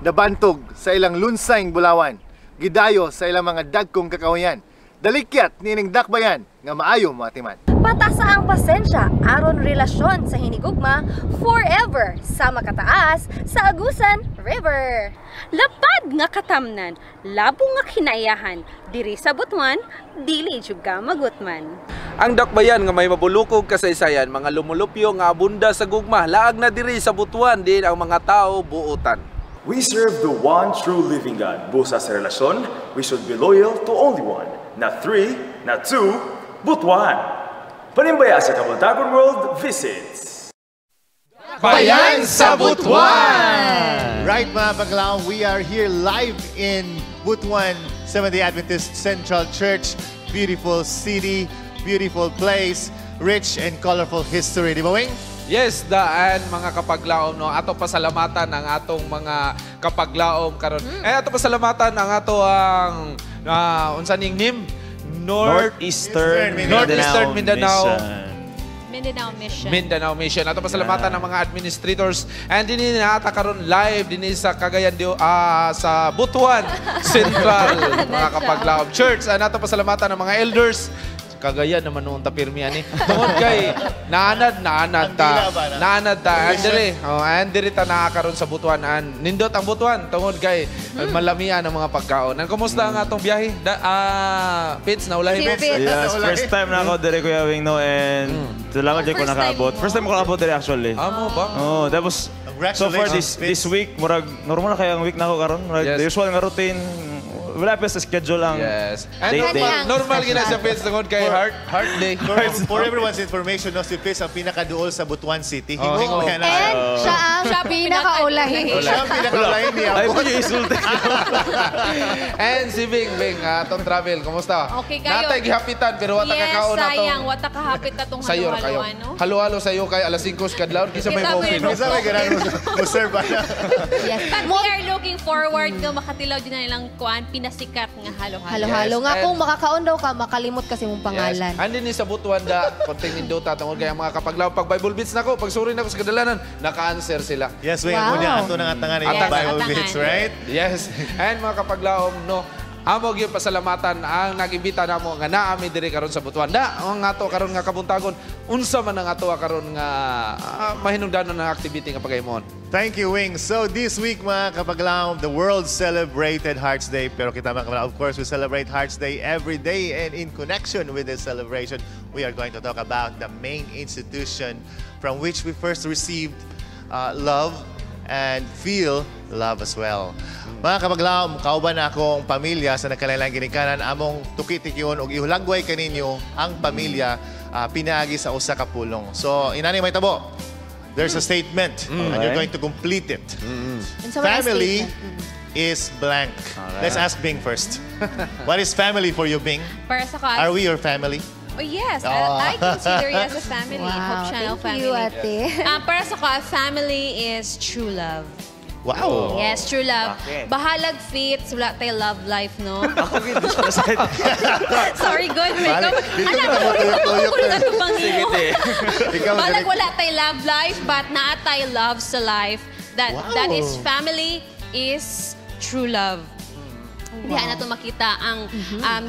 Nabantog sa ilang lunsayng bulawan, gidayo sa ilang mga dagkong kakahuyan. Dalikyat niining dakbayan nga maayo moatiman. Patasa ang pasensya aron relasyon sa hinigugma forever sa makataas sa Agusan River. Lapad nga katamnan, labong nga kinaiyahan, diri sa Butuan, dili jud ka magutman. Ang dakbayan nga may mabulukog kasaysayan, mga lumulupyo nga abunda sa gugma, laag na diri sa Butuan din ang mga tao buotan. We serve the one true living God. Busa sa relasyon, we should be loyal to only one. Not three, not two, but one. Panimbaya sa Kabuntagon World visits. Bayan sa Butuan! Right, mga paglaom, we are here live in Butuan Seventh-day Adventist Central Church. Beautiful city, beautiful place, rich and colorful history. Di ba, Wing? Yes, daan mga kapaglaom, no. Ato pasalamatan ang atong mga kapaglaom karon. Eh, ato pasalamatan ang ato ang unsa ning NIM North Northeastern Northeastern Mindanao. Mission. Mindanao Mission. Mindanao Mission. Ato pasalamatan ang mga administrators and dinhi naata karon live dinhi sa Cagayan de sa Butuan Central, mga kapaglaom, Church. And ato pasalamatan ang mga elders. Cagayan naman noon ta pirmi ani. Tungod kay naanad naanad ta. Ang dila ba, na? Naanad ta. And diri, oh, and diri ta naa karon sa Butuan. And nindot ang Butuan tungod kay malamian ang mga pagkaon. And kumusta ang atong biyahe? Da, Pits, naulahi Si mo? Pits. Yes, first time na ako dire, Kuya Wing, no, and salamat jud ko First time nakaabot. mo? First time ko nakaabot dire actually. Amo ba? Oh, tapos so far Congratulations, this Fitz. this week murag normal na kaya ang week na ako karon. Murag Yes. the usual nga routine. Wala pa sa schedule ang Yes. And date, normal, date. Normal gina sa Pits tungod kay heart day. For everyone's information, no, si Fitz ang pinakaduol sa Butuan City. Oh, Hingo hingo. yan. And siya ang Siya ang pinakaulahi. Siya ang pinakaulahi niya. Ay, po yung isulti. And si Bing, Bing, atong travel, kumusta? Okay kayo. Natay gihapitan pero wata Yes, kakaon na sayang. Wata kahapit na tong Sayo ra halo-halo, kayo. ano? Halo-halo sayo kay alas 5 sa kadlawon kinsa may Kita mo open. yun. Kinsa may ganahan mo serve ba na? Yes. But we are looking forward nga makatilaw din na nilang kuan, pinasikat nga halo-halo. Halo-halo Yes, nga. and Kung makakaon daw ka, makalimot kasi mong pangalan. Yes. Andi ni sa Butuan da, konting nindota tungod kay ang mga kapaglaw pag Bible beats nako, pag suri nako sa kadalanan, naka-answer sila. Yes, Wing. Wow. Wow. Ang ato nang atangan yung Atangan. Bible Atangan. bits, right? Yes. And mga kapaglaom, no, amo gyud pasalamatan ang nag-imbita namo nga naami diri karon sa Butuan. Da, ang ato karon nga kabuntagon, unsa man ang ato karon nga mahinungdanon ng activity nga pagaymoon? Thank you, Wing. So this week, mga kapaglaom, the world celebrated Hearts Day. Pero kita, mga kapaglaom, of course, we celebrate Hearts Day every day. And in connection with this celebration, we are going to talk about the main institution from which we first received love and feel love as well. Mga kapaglaom, kauban na akong pamilya sa nagkalain ginikanan, among tuki-tikion og ihulagway kaninyo ang pamilya pinaagi sa usa ka pulong. So, inani may tabo. There's a statement and you're going to complete it. Unsa man ang Family statement? Is blank. Let's ask Bing first. What is family for you, Bing? Para sa ka, Are we your family? Oh, yes, Oh. I consider you as a family. Wow, Hope Channel thank family. you, ate. Para sa ko, family is true love. Wow. Yes, true love. Bakit? Bahalag Fits, wala tayo love life, no? Ako gid sa Sorry, good. Balik, dito Ala, kita mo tuyok-tuyok tulog eh. ato bang imo? Ikaw, Balag galing. wala tay love life, but naa tay love sa life. That that is family is true love. Hindi na to makita ang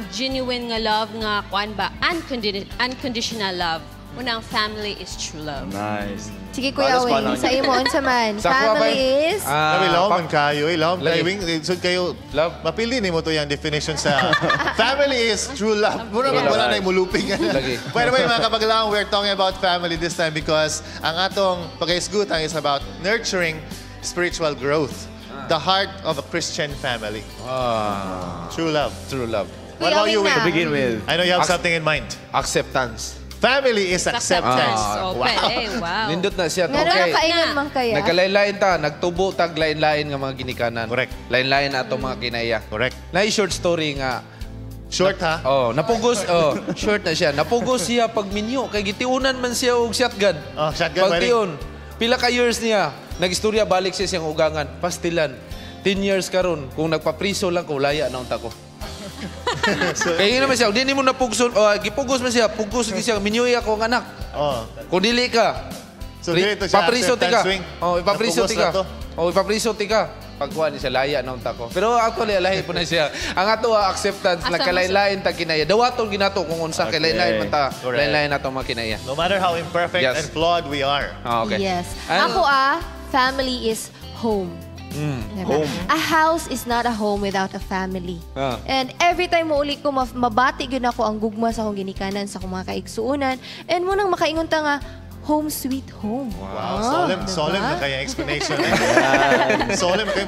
genuine nga love nga kuan ba, unconditional love. Unang family is true love. Nice. Sige, Kuya Balas pa Wing, lang. sa imo, unsa man? Sa ako, Family abay? is? Ah, Sabi, love man kayo. Eh, love Lagi. kayo. Wing, so kayo, Love. Mapili ni mo to yung definition sa family is true love. Mura mag wala na yung muluping. Lagi. By the way, mga kapaglaom, we're talking about family this time because ang atong pagkaisgutan is about nurturing spiritual growth. The heart of a Christian family. Ah, True love. True love. What about you, Wing Wing? na. To begin with. I know you have something in mind. Acceptance. Family is acceptance. Ah. Open, eh, wow. Nindot na siya. Nga Okay. nakaingon man kaya. Nagkalain-lain ta, nagtubo tag lain-lain nga mga ginikanan. Correct. Lain-lain ato mga kinaya. Correct. Na short story nga. Short, ha? Oh, napugos, oh, short na siya. Napugos siya pag minyo kay gitiunan man siya og shotgun. Oh, shotgun, Pagtion. Pila ka years niya, nagistorya balik siya siyang ugangan, pastilan. 10 years karon kung nagpapriso lang ko, laya na unta ko. Kaya naman siya, di nimo napugson, oh, gipugos man siya, pugos gyud siya, minyoy ako ang anak. Oh. Kung dili ka, So, dili to siya papriso ti ka. acceptance, Wing. Oh, ipapriso Napugos ti ka. na to. Oh, ipapriso ti ka. Pagkuha ni siya, laya na unta ko. Pero actually, alahi po na siya. Ang ato acceptance Asa na mo kalain-lain ta kinaya. Dawaton ginato kung unsa kay lain-lain man ta. Correct. Lain-lain nato mga kinaya. No matter how imperfect and flawed we are. Ah, okay. Yes. Ano? Ako family is home. Diba? Home. A house is not a home without a family. And every time mo uli ko, mabati gyud ako ang gugma sa akong ginikanan, sa akong mga kaigsuonan. And mo nang makaingon ta nga, home sweet home. Wow, Ah, solemn, diba? Solemn na kaya explanation. Solemn kayo.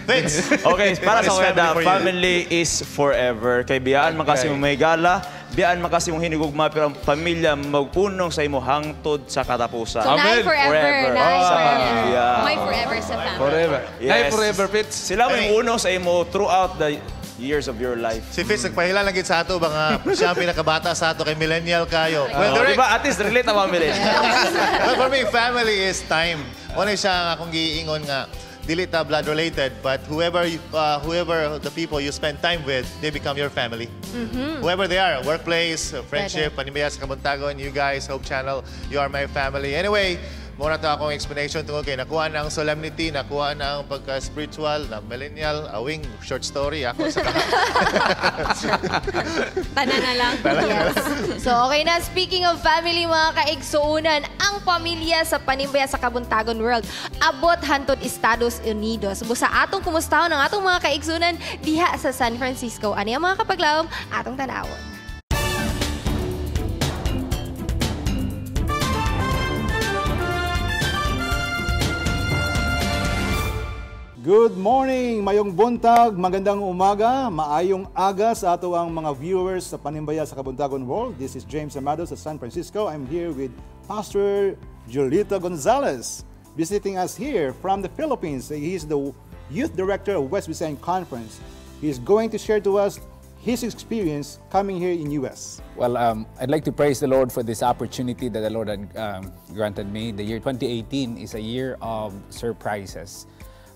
Vince. Okay, para What sa is akin, family for you? family is forever. Kay biyaan man kasi mong may gala, biyaan man kasi mong hinigugma, pero ang pamilya magunong sa imo hangtod sa katapusan. So, naay Amen. forever. Forever. Naay Sa forever. pamilya. May forever sa family. Forever. Yes. Nay forever, Fitz. Sila may unong sa imo throughout the years of your life. Si Fitz, nagpahila lang gid sa ato, baka siya ang pinakabata sa ato, kay millennial kayo. Well, Oh, direct, di ba? At least relate ang family. But for me, family is time. Mao siya ang akong giingon nga, dili ta blood related, but whoever the people you spend time with, they become your family. Whoever they are, workplace, friendship, Panimbaya sa Kabuntagon, you guys, Hope Channel, you are my family. Anyway, mao na to akong explanation tungkol kay nakuha na ang solemnity, nakuha na ang pagka-spiritual, na millennial, awing, short story, ako sa Tanan na lang. Yes. So, okay na. Speaking of family, mga kaigsuunan, ang pamilya sa Panimbaya sa Kabuntagon World, abot hantod Estados Unidos. Busa atong kumustahon ang atong mga kaigsuunan diha sa San Francisco. Ani ang mga kapaglawom, atong tanawon. Good morning, mayong buntag, magandang umaga, maayong aga sa ato ang mga viewers sa Panimbaya sa Kabuntagon World. This is James Amado sa San Francisco. I'm here with Pastor Julito Gonzalez, visiting us here from the Philippines. He is the Youth Director of West Visayan Conference. He is going to share to us his experience coming here in US. Well, I'd like to praise the Lord for this opportunity that the Lord had granted me. The year 2018 is a year of surprises.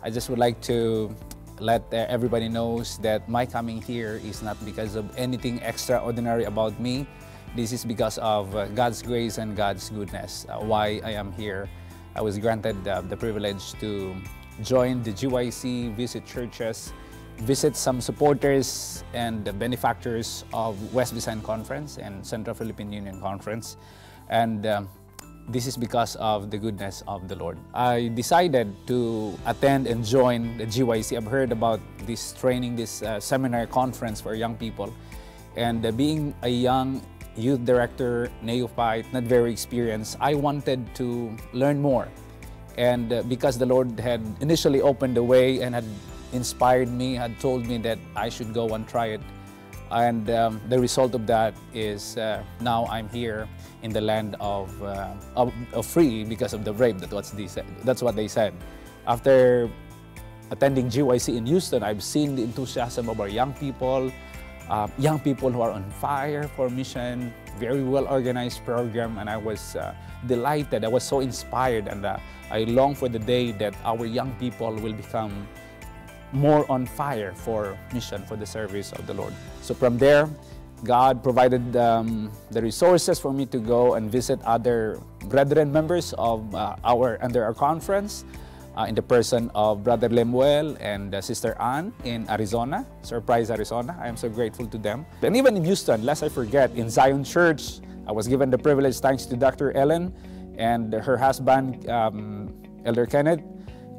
I just would like to let everybody knows that my coming here is not because of anything extraordinary about me. This is because of God's grace and God's goodness, why I am here. I was granted the privilege to join the GYC, visit churches, visit some supporters and the benefactors of West Visayan Conference and Central Philippine Union Conference. And this is because of the goodness of the Lord. I decided to attend and join the GYC. I've heard about this training, this seminar conference for young people. And being a young youth director, neophyte, not very experienced, I wanted to learn more. And because the Lord had initially opened the way and had inspired me, had told me that I should go and try it. And the result of that is now I'm here in the land of free because of the brave. That's what they said. After attending GYC in Houston, I've seen the enthusiasm of our young people who are on fire for mission, very well organized program, and I was delighted. I was so inspired, and I long for the day that our young people will become more on fire for mission, for the service of the Lord. So from there, God provided the resources for me to go and visit other brethren members of our under our conference, in the person of Brother Lemuel and Sister Ann in Arizona, Surprise, Arizona. I am so grateful to them. And even in Houston, lest I forget, in Zion Church, I was given the privilege, thanks to Dr. Ellen and her husband, Elder Kenneth,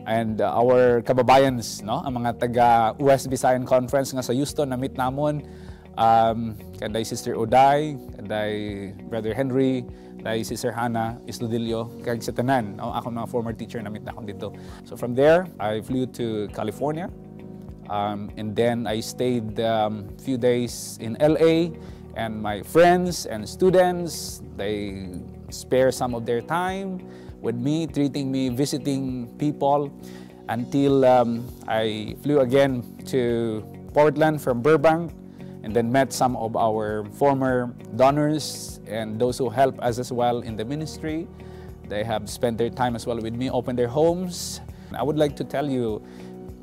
and our kababayans, no? Ang mga taga West Visayan Conference nga sa Houston, na-meet namon. Kanday Sister Uday, kanday Brother Henry, kanday Sister Hannah Isludillo, kag sa tanan, no? Ako mga former teacher na-meet na akong dito. So from there, I flew to California. And then I stayed few days in LA, and my friends and students, they spare some of their time with me, treating me, visiting people, until I flew again to Portland from Burbank, and then met some of our former donors and those who help us as well in the ministry. They have spent their time as well with me, opened their homes. I would like to tell you,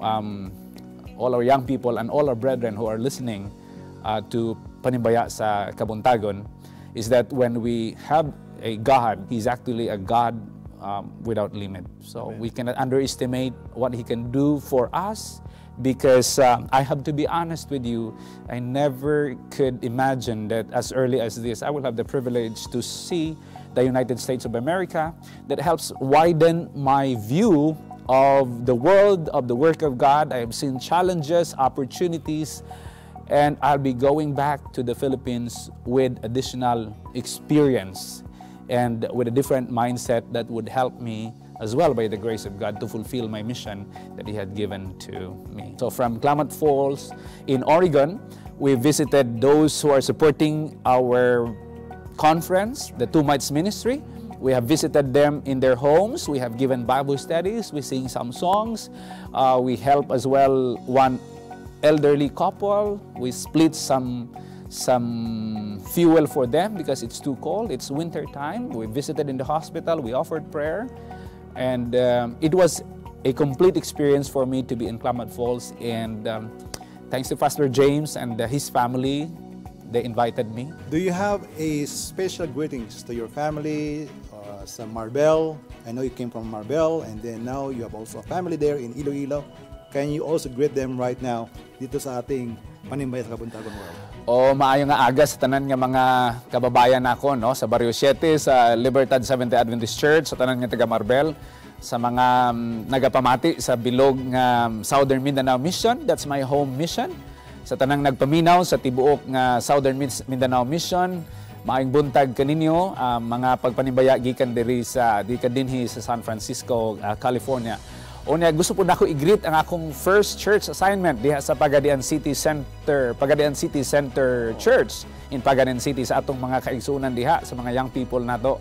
all our young people and all our brethren who are listening to Panimbaya sa Kabuntagon, is that when we have a God, He's actually a God without limit. So we cannot underestimate what He can do for us because I have to be honest with you, I never could imagine that as early as this, I will have the privilege to see the United States of America that helps widen my view of the world, of the work of God. I have seen challenges, opportunities, and I'll be going back to the Philippines with additional experience and with a different mindset that would help me as well, by the grace of God, to fulfill my mission that He had given to me. So from Klamath Falls in Oregon, we visited those who are supporting our conference, the Two Mites Ministry. We have visited them in their homes. We have given Bible studies. We sing some songs. We help as well one elderly couple. We split some fuel for them because it's too cold. It's winter time. We visited in the hospital. We offered prayer. And it was a complete experience for me to be in Klamath Falls. And thanks to Pastor James and his family, they invited me. Do you have a special greetings to your family, sa Marbel? I know you came from Marbel, and then now you have also a family there in Iloilo. Can you also greet them right now dito sa ating Panimbaya sa Kabuntagon World? O maayo nga aga sa tanan nga mga kababayan nako, no, sa Barrio 7, sa Libertad Seventh-day Adventist Church, sa tanan nga taga Marbel, sa mga nagapamati sa bilog nga Southern Mindanao Mission, that's my home mission. Sa tanang nagpaminaw sa tibuok nga Southern Mindanao Mission, maayong buntag kaninyo, mga pagpanimbaya gikan diri sa gikan dinhi sa San Francisco, California. Unya, gusto po nako i-greet ang akong first church assignment diha sa Pagadian City Center, Pagadian City Center Church in Pagadian City, sa atong mga kaigsunan diha, sa mga young people nato.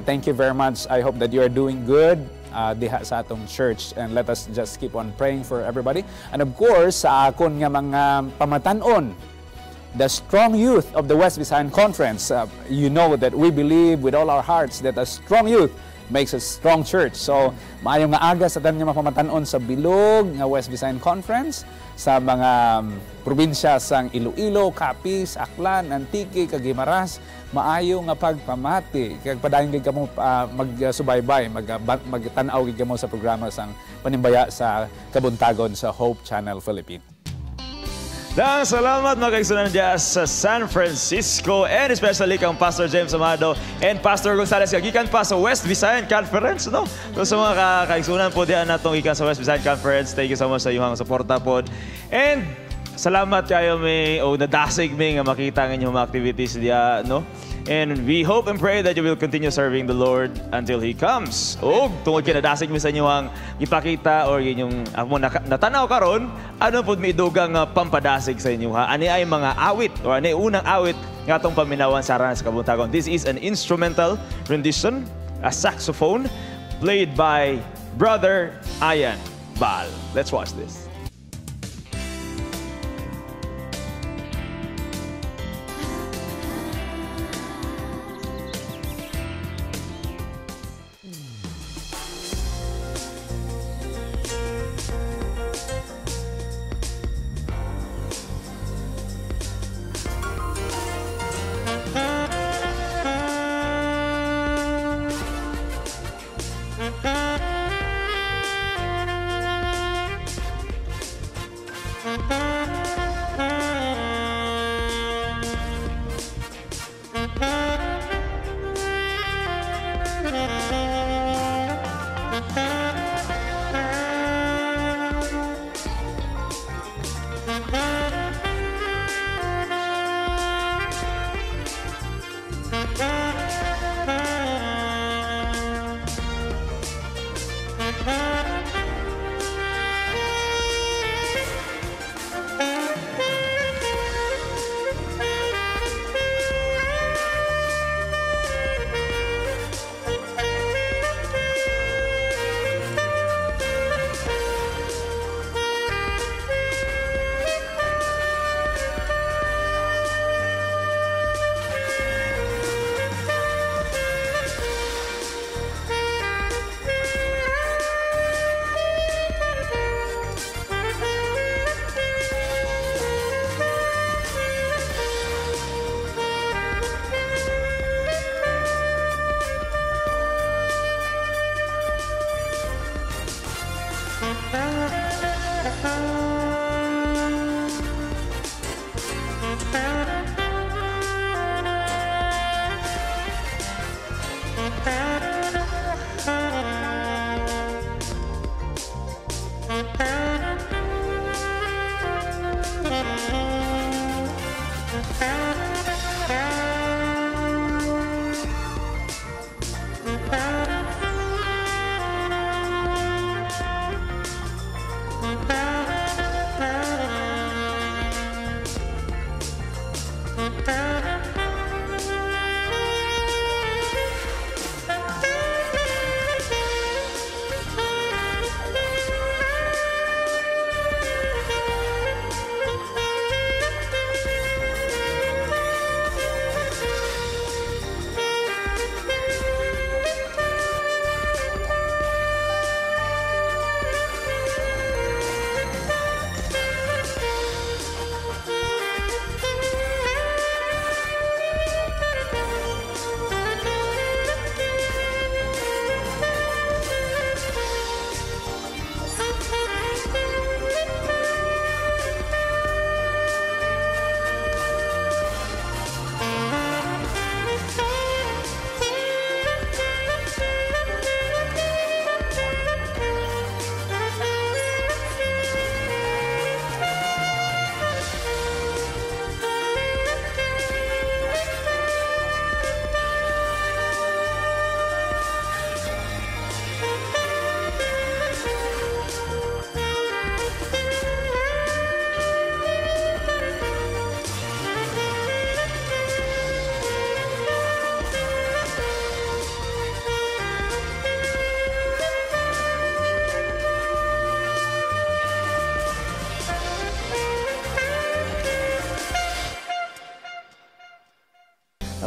Thank you very much. I hope that you are doing good diha sa atong church, and let us just keep on praying for everybody. And of course, sa akon nga mga pamatan-on, the strong youth of the West Visayan Conference. You know that we believe with all our hearts that a strong youth makes a strong church. So, maayo nga aga sa tanan nga mapamatan-on sa bilog nga West Visayan Conference, sa mga probinsya sang Iloilo, Capiz, Aklan, Antique, kag Guimaras, maayo nga pagpamati. Kag padayon gid kamo magsubaybay, magtan-aw gid kamo sa programa sang Panimbaya sa Kabuntagon sa Hope Channel Philippines. Daghang salamat, mga kaigsunan diya sa San Francisco and especially kang Pastor James Amado and Pastor Gonzales gikan pa sa West Visayan Conference, no? So sa mga kaigsunan po diyan natong gikan sa West Visayan Conference, thank you so much sa inyong suporta pod. And salamat kayo may o nadasig mi nga makita ang inyong mga activities diya, no? And we hope and pray that you will continue serving the Lord until He comes. O tungod kay nadasig mi sa inyong ipakita or inyong amo natanaw karon, ano pud mi idugang pampadasig sa inyo, ha? Ani ay mga awit or ani unang awit nga atong paminawan sa Ranas Kabuntagon. This is an instrumental rendition, a saxophone played by Brother Ian Bal. Let's watch this.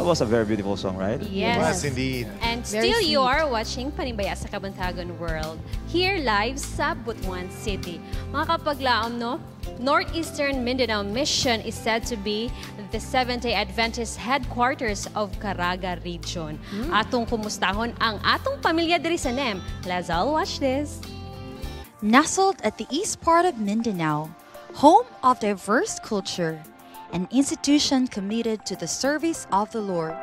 That was a very beautiful song, right? Yes. Yes, indeed. And Very still you sweet. are watching Panimbaya sa Kabuntagon World, here live sa Butuan City. Mga kapaglaom, no? Northeastern Mindanao Mission is said to be the Seventh-day Adventist headquarters of Caraga Region. Atong kumustahon ang atong pamilya diri sa NEM. Let's all watch this. Nestled at the east part of Mindanao, home of diverse culture, an institution committed to the service of the Lord.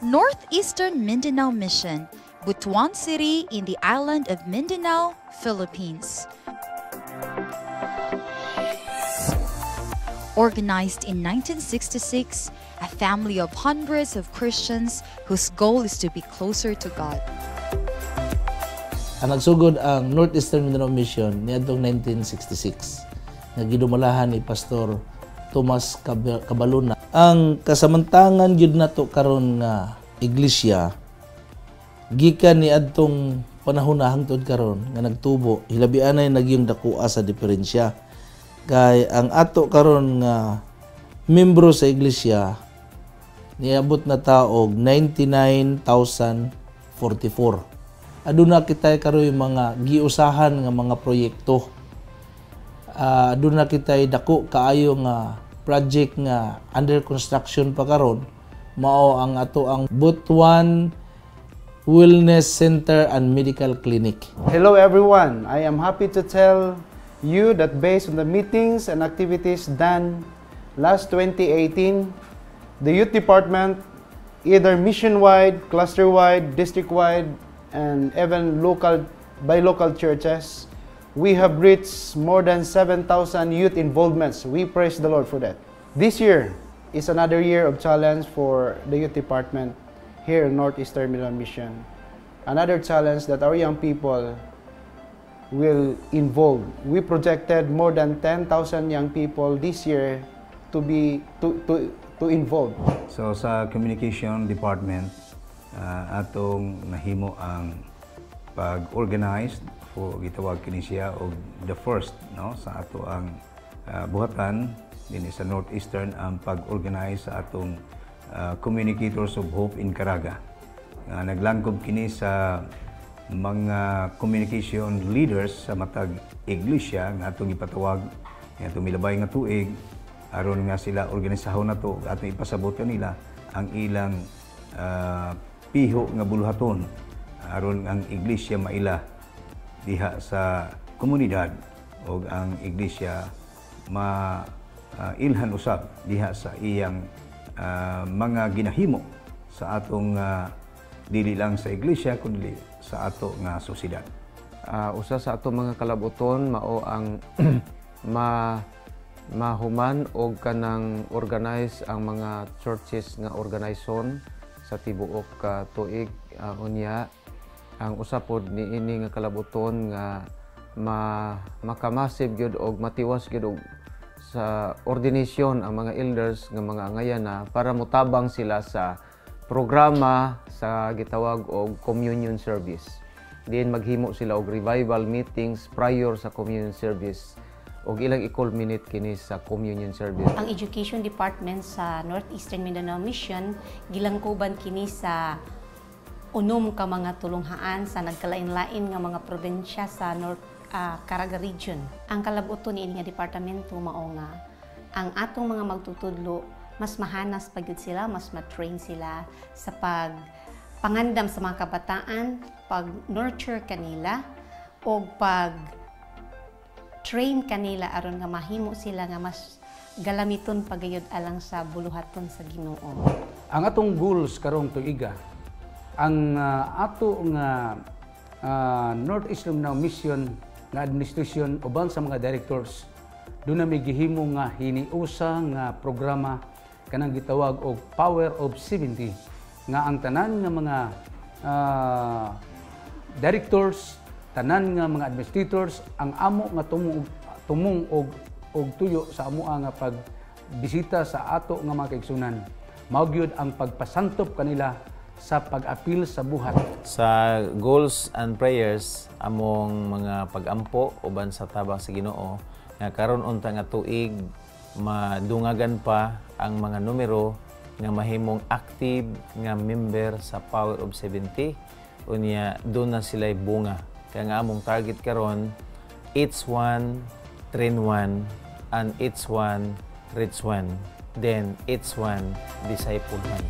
Northeastern Mindanao Mission, Butuan City in the island of Mindanao, Philippines. Organized in 1966, a family of hundreds of Christians whose goal is to be closer to God. Ang nagsugod ang Northeastern Mindanao Mission niadtong 1966 nga gidumalahan ni Pastor Tomas Cabalona. Ang kasamantangan gyud nato karon nga iglesia gikan niadtong panahon na hangtod karon nga nagtubo, hilabi anay nagyong dakoa sa diferensya. Kay ang ato karon nga membro sa iglesia niabot na taog 99,044. Aduna kita karon mga giusahan nga mga proyekto. Aduna kita dako kaayo nga project nga under construction pa karon, mao ang ato ang Butuan Wellness Center and Medical Clinic. Hello everyone. I am happy to tell you that based on the meetings and activities done last 2018, the youth department, either mission-wide, cluster-wide, district-wide, and even local by local churches, we have reached more than 7,000 youth involvements. We praise the Lord for that. This year is another year of challenge for the youth department here in Northeastern Mindanao Mission. Another challenge that our young people will involve. We projected more than 10,000 young people this year to be to involve. So sa communication department, atong nahimo ang pag-organize for gitawag kini siya og the first, no, sa ato ang buhatan dinhi sa Northeastern, ang pag-organize sa atong Communicators of Hope in Caraga. Naglangkob kini sa mga communication leaders sa matag iglesia nga atong ipatawag nga atong milabay nga tuig aron nga sila organisahon nato, atong ipasabot nila ang ilang piho nga buluhaton aron ang iglesia maila diha sa komunidad ug ang iglesia ma ilhan usab diha sa iyang mga ginahimo sa atong dili lang sa iglesia kundi sa ato nga sosyedad. Usa sa ato mga kalabuton mao ang mahuman og kanang organize ang mga churches nga organization sa tibuok ka tuig. Unya ang usa pod niini nga kalabuton nga makamasib gyud og matiwas gyud og sa ordination ang mga elders nga mga angayana para motabang sila sa programa sa gitawag og communion service. Diin maghimo sila og revival meetings prior sa communion service og ilang i-culminate kini sa communion service. Ang education department sa Northeastern Mindanao Mission gilangkuban kini sa 6 ka mga tulunghaan sa nagkalain-lain nga mga probinsya sa North Caraga Region. Ang kalabuton niini nga departamento mao nga ang atong mga magtutudlo mas mahanas pa gyud sila, mas ma-train sila sa pagpangandam sa mga kabataan, pag-nurture kanila o pag-train kanila aron nga mahimo sila nga mas galamiton pagayod alang sa buluhaton sa Ginoo. Ang atong goals karong tuiga, ang ato nga Northeastern Mindanao Mission nga administration uban sa mga directors, doon na may gihimo nga hiniusa nga programa kanang gitawag og Power of 70 nga ang tanan nga mga directors, tanan nga mga administrators ang amo nga tumong og tuyo sa amoa nga pagbisita sa ato nga mga kaigsunan. Mao gyud ang pagpasantop kanila sa pag-apil sa buhat. Sa goals and prayers among mga pagampo uban sa tabang sa Ginoo nga karon unta nga tuig madungagan pa ang mga numero nga mahimong active nga member sa Power of 70 unya doon na sila'y bunga. Kaya nga among target karon each one train one and each one reach one, then each one disciple one.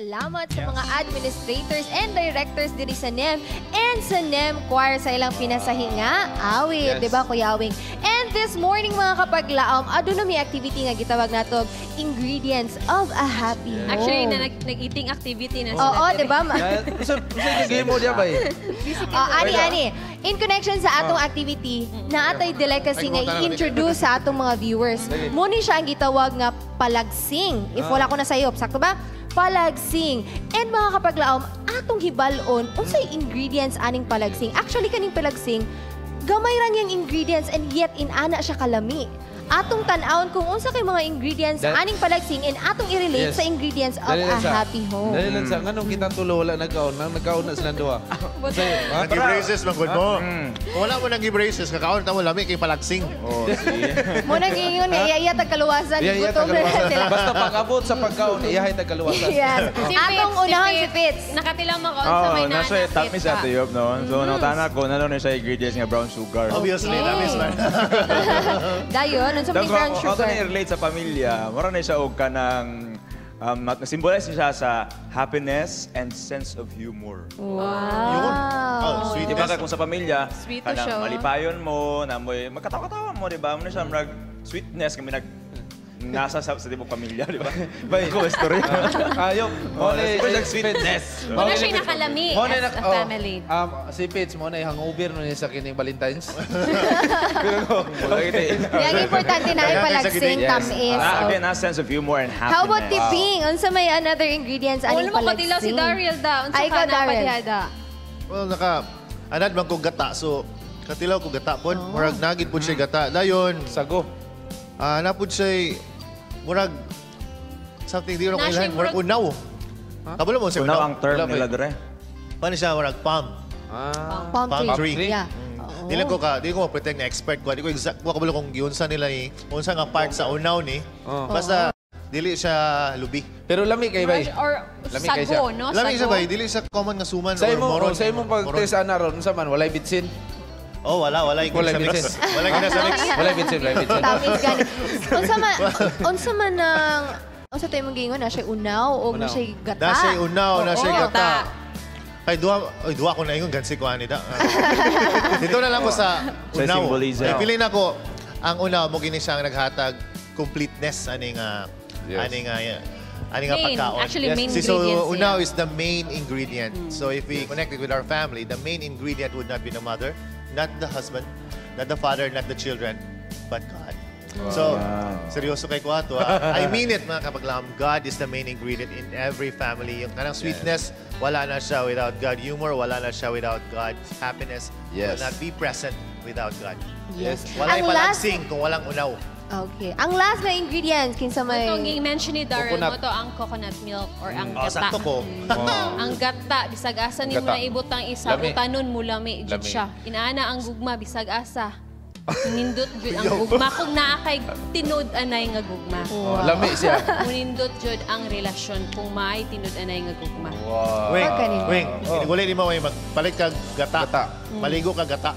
pasalamat sa mga administrators and directors diri sa NEM and sa NEM Choir sa ilang pinasahinga awit, di ba, Kuya Awing? And this morning, mga kapaglaom, aduna may activity nga gitawag nato Ingredients of a Happy Home. Actually, na nag-eating activity na sila. Oo, di ba? Sa game mo diya ba eh? Oh, ani, ani. In connection sa atong activity, naatay delicacy nga i-introduce sa atong mga viewers. Muni siya ang gitawag nga palagsing. If wala ko na sayop, sakto ba? Palagsing. And mga kapaglaom, atong hibalon, unsay ingredients aning palagsing? Actually, kaning palagsing, gamay ra niyang ingredients and yet inana siya kalami. Atong tan-awon kung unsa kay mga ingredients aning palagsing and atong i-relate sa ingredients of Dali a lang sa- happy home. Dali lang sa, nganong kitang tulo wala nagkaon, nang nagkaon na silang duha. Nag-braces man gud mo. Kung wala mo nag-braces, kakaon ta mo lami kay palagsing. Oh, sige. Mo nang ingon nga iya iya tagkaluwasan, Iya, iya, gutom na tagaluwasan. sila. Basta pag-abot sa pagkaon, iyahay tagaluwasan. Yes. Si Atong Fitz, unahon si Fitz. Nakatilaw makaon sa Oh, may nasa nana, tamis Fitz, sa tuyop, no? So, nangutana ko, nano na siya ingredients nga brown sugar. Obviously, tamis man. Dayon, unsa may Tapos, brown ako sugar? na i-relate sa pamilya, mura na siya og kanang symbolize siya sa happiness and sense of humor. Wow. Oh, sweetness. Di ba kay kung sa pamilya, Sweet to kanang siya, oh. malipayon mo, namoy magkatawa-tawa mo, di ba? Muna siya murag sweetness kami nag nasa sa tibok pamilya, di ba? Bay. Ako, story. Ayop. Oh, that's sweetness. Muna siya nakalami Mo na as a family. Si Fitz, mo na hangover no niya sa kining Valentine's. Yang importante na ay palagsing, tamis. Ah, Oh. again, na sense of humor and happiness. How about tipping? Unsa may another ingredients aning Wala mo katilaw si palagsing? Daryl da. Unsa Ay, ka ikaw, na Daryl. padihada? Well, naka anad man ko gata so katilaw ko gata pod. Murag nagid pod siya gata. Dayon. Sago. Ah, napod siya murag something di ko Na siya kailan murag unaw. Kabalo mo sa Unaw ang term Wala ba nila eh? dre. Paano siya murag palm? Ah. Palm Palm tree. tree. Yeah. Dili ko ka, dili ko pretend na expert ko. Di ko exact ko kabalo kung giunsa nila ni unsa nga part sa unaw ni. Oh. Basta dili siya lubi. Pero lami kay bay. Or Lami kay sago, siya. no? Lami siya Sago. bay, dili siya common nga suman Sa or imo, moron. oh, sa imong pag-test ana ron, unsa man walay bitsin. Oh, wala, wala Walay sa mix. bitsin. Wala gina sa mix. Walay bitsin, walay bitsin. Tamis gani. Unsa man ang unsa to imong giingon na siya unaw o na Unaw. siya gata? Na siya unaw, na siya Oo. gata. Ay, duha, ay, duha ko na ingon, gansi ko ani da. Dito na lang ko sa Sa unaw. symbolism. Ay, pili na ko, ang unaw mo gini siya ang naghatag completeness ani nga ani nga ani nga Main, pagkaon. actually, main Si- So, ingredients unaw niya. is the main ingredient. So, if we connect it with our family, the main ingredient would not be the mother, not the husband, not the father, not the children, but God. So, seryoso kay Kuato. I mean it, mga kapaglam. God is the main ingredient in every family. Yung kanang sweetness, wala na siya without God. Humor, wala na siya without God. Happiness will not be present without God. Yes. Walay Ang last- palagsing kung walang unaw. Okay. Ang last na ingredients kinsa may Itong i-mention ni Daryl Coconut. mo to ang coconut milk or ang Oh, gata. sakto ko. Ang gata, bisag asa ni mo Gata. na ibutang isa, Lami. utanon mo lami jud Lami. siya. Inaana ang gugma bisag asa. Nindot jud ang gugma kung naa kay tinud anay nga gugma. Oh, lami siya. Munindot jud ang relasyon kung maay tinud anay nga gugma. Wow. Wing, Pagkanin. wing. Kiniguli ni mo, wing. Magpalit ka gata. Gata. Maligo ka gata.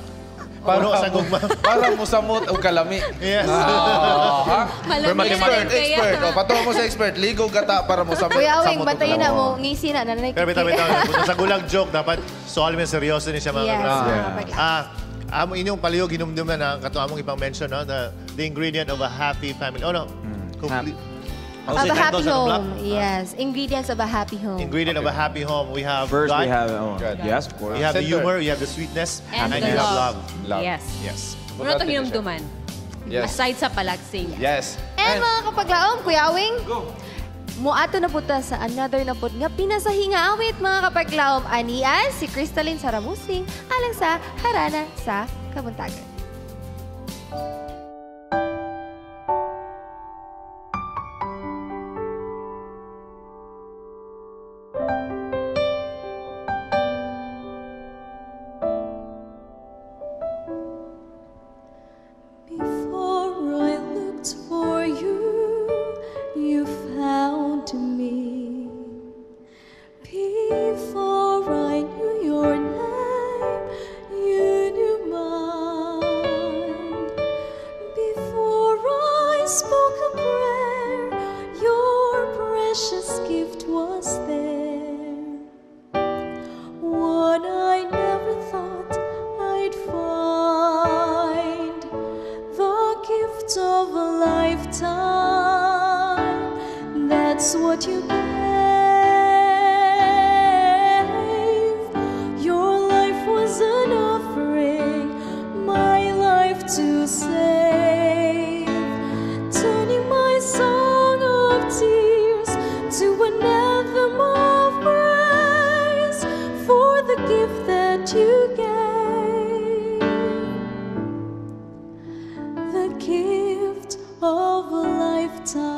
Puno sa gugma. Para musamot og kalami. Yes. Ah, ha? Malami Expert, na din kaya. expert. Oh, patuwa mo sa expert. Ligo gata para musamot. Kuya Awing, samot og bantayan na kalami. mo ngisi na nanay. Pero bitaw, bitaw. Kung sa gulag joke, dapat solemn and seryoso ni siya mga Yes, kapatid. mga kapatid. Ah, amo inyong palihog hinumdum na ang kato among ipang mention no, the ingredient of a happy family. Oh no. Complete. Of a happy home. Yes. Ingredients of a happy home. Ingredient of a happy home. We have First, God, we have, oh, yes, of course. we have the Center. humor, we have the sweetness, And and, the you have love. love. Love. Yes. Yes. Muna to hinumduman. Yes. Aside sa palagsing. Yes. And mga kapaglaom, Kuya Awing, Go. Muato na po ta sa another na po nga pinasahinga awit mga kapaglaom anian si Crystalline Saramusing alang sa Harana sa Kabuntagon. Before I looked for you, you found me. Before I knew your name, you knew mine. That's what you gave. Your life was an offering, my life to save, turning my song of tears to an anthem of praise for the gift that you gave, the gift of a lifetime.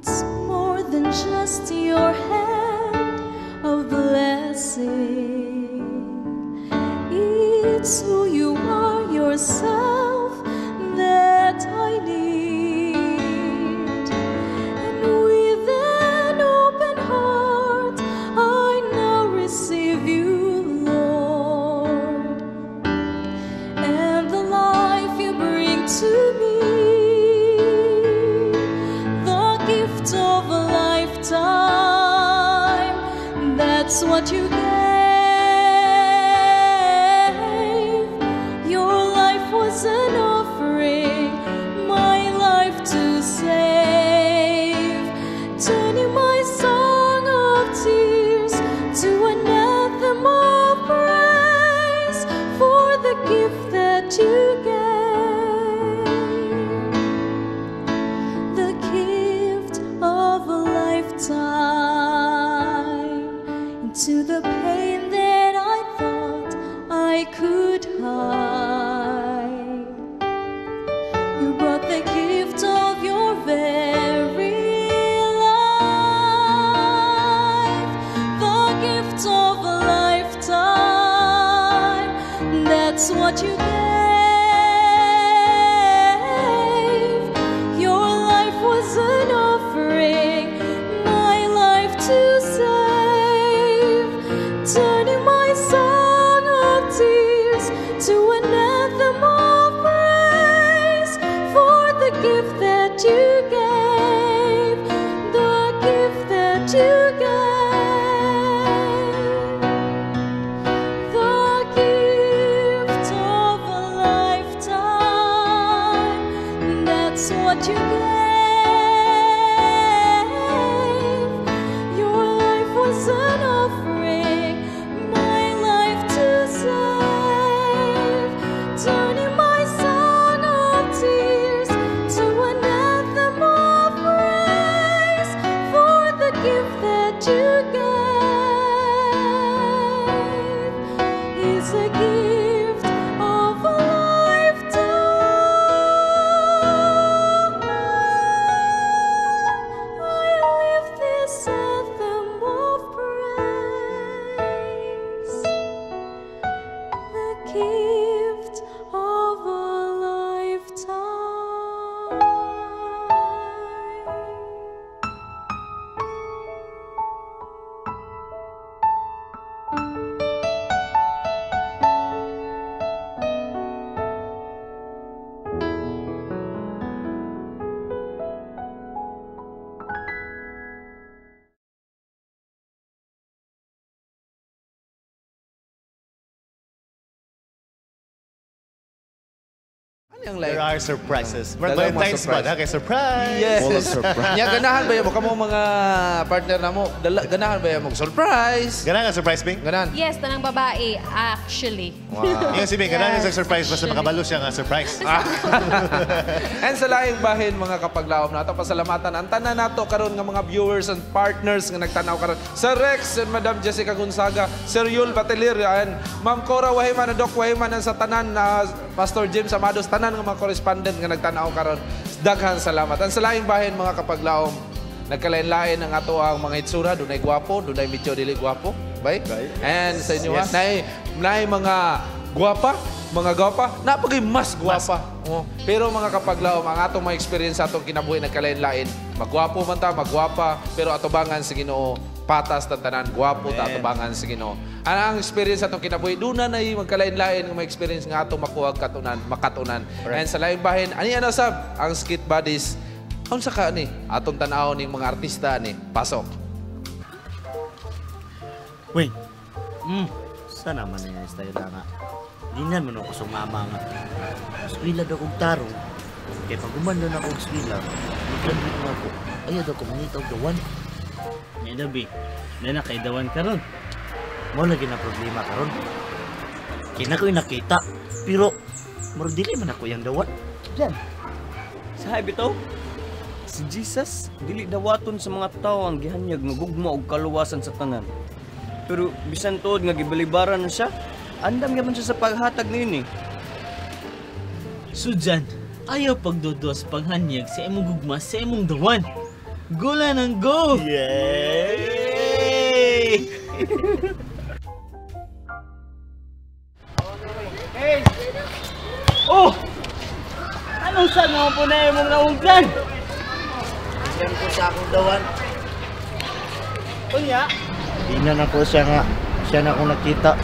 It's more than just your hand of blessing. It's who you are yourself that I need. And with an open heart, I now receive you, Lord, and the life you bring to me, the gift of a lifetime. That's what you gave. Your life was an offering, my life to save, turning my song of tears to an anthem of praise for the gift that you gave, the gift of a lifetime. Into the pain that I thought I could hide, you brought the gift of your very life, the gift of a lifetime. That's what you gave. Your life was an offering, my life to save, turning my song of tears to an anthem of praise for the gift that you gave, the gift that you gave, the gift of a lifetime. That's what you gave. Your life was an offering, my life to save, turning my song of tears to an anthem of praise for the gift that you gave is a gift of a lifetime. I live this anthem of praise, the gift of a lifetime. Ano yung like? There are surprises. Daghang mga Valentine's ba? surprise. Okay, surprise! Yes. Nya ganahan ba mo kamo mga partner na mo? Dala, ganahan ba mo surprise? Ganahan ka surprise, Bing? Ganahan. Yes, tanang babae, actually. Wow. Yung si Bing, ganahan Yes. sa surprise basta makabalo siya nga surprise. And sa laing bahin mga kapaglaom nato pasalamatan ang tanan nato karon nga mga viewers and partners nga nagtanaw karon. Sir Rex and Madam Jessica Gonzaga, Sir Yul Batelir and Ma'am Cora Wahiman and Doc Wahiman and sa tanan na Pastor James Amados, tanan nga mga correspondent nga nagtanaw karon. Daghan salamat. Ang sa laing bahin mga kapaglaom, nagkalain-lain ang ato ang mga itsura, dunay gwapo, dunay medyo dili gwapo, bay? And sa inyo Yes. ha, naay mga gwapa, mga gwapa, napagay mas gwapa. Oh. Pero mga kapaglaom, ang atong mga experience sa atong kinabuhi nagkalain-lain, magwapo man ta, magwapa, pero atubangan sa Ginoo, patas tan tanan, gwapo ta atubangan sa Ginoo. Ang experience sa atong kinabuhi, doon na nay magkalain-lain nga mga experience nga atong makuha katunan, makatunan. And sa laing bahin, ani ano sab ang Skit Buddies, unsa ka ani atong tan-awon ning mga artista ani, pasok. Wait. Sana man na style nga. Dinan man ako sa mama nga. Eskwela daw kong tarong. Kaya pag umando na akong eskwela, mag-graduate na ako. Ayaw daw ko mangita og dawan. Nya dabi, na na kay dawan karon. Mao lagi na problema karon. Kaya na ko'y nakita, pero murag dili man ako yang dawan. Diyan. Sa bitaw, si Jesus dili dawaton sa mga tawo ang gihanyag nga gugma og kaluwasan sa tanan. Pero bisan tuod nga gibalibaran na siya, andam gyapon siya sa paghatag niini. So Jan, ayaw pagdudua sa paghanyag sa imong gugma sa imong dawan. Go lang ang go! Yay! Hey! Oh! Anong saan nga po na imong naunggan? Diyan ko sa akong dawan. Unya? Di na nako siya nga, siya na akong nakita.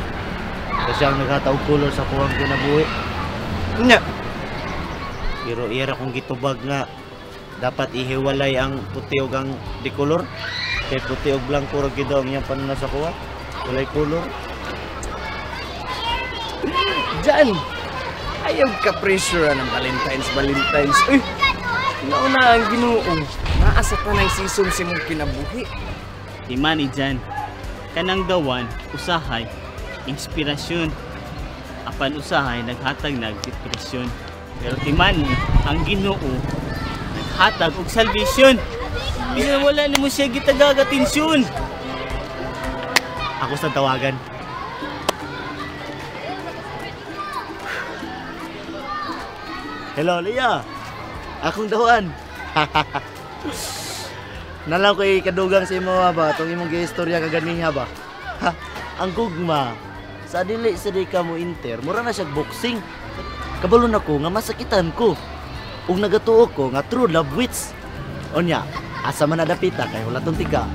Kasi ang naghatag kulor sa kuwang kinabuhi. Unya? Pero iya ra kong gitubag nga dapat ihiwalay ang puti ug ang dikolor. Kay puti ug blanco ra gyud ang iyang pananaw sa kuwa. Walay kulor. Jan! Ayaw ka pressure ng Valentine's, Valentine's. Uy! Nauna ang Ginoo. Naa sa tanang season sa imong kinabuhi. Di man ni Jan, kanang dawan, usahay, inspirasyon. Apan usahay, naghatag nag depresyon. Pero timani, ang Ginoo, naghatag og salvation. Bisan wala nimo siya gitagag atensyon. Ako sa tawagan. Hello, Leah. Akong dawan. Nalaw ko'y kadugang sa imo ba, itong imong giistorya kaganiha ba? Ha, ang gugma, sa dili sa di ka mo inter, mura na siya boxing. Kabalo na ko nga masakitan ko. Ug nagatuo ko nga true love wits. Onya, asa man nadapita kay wala tong tika.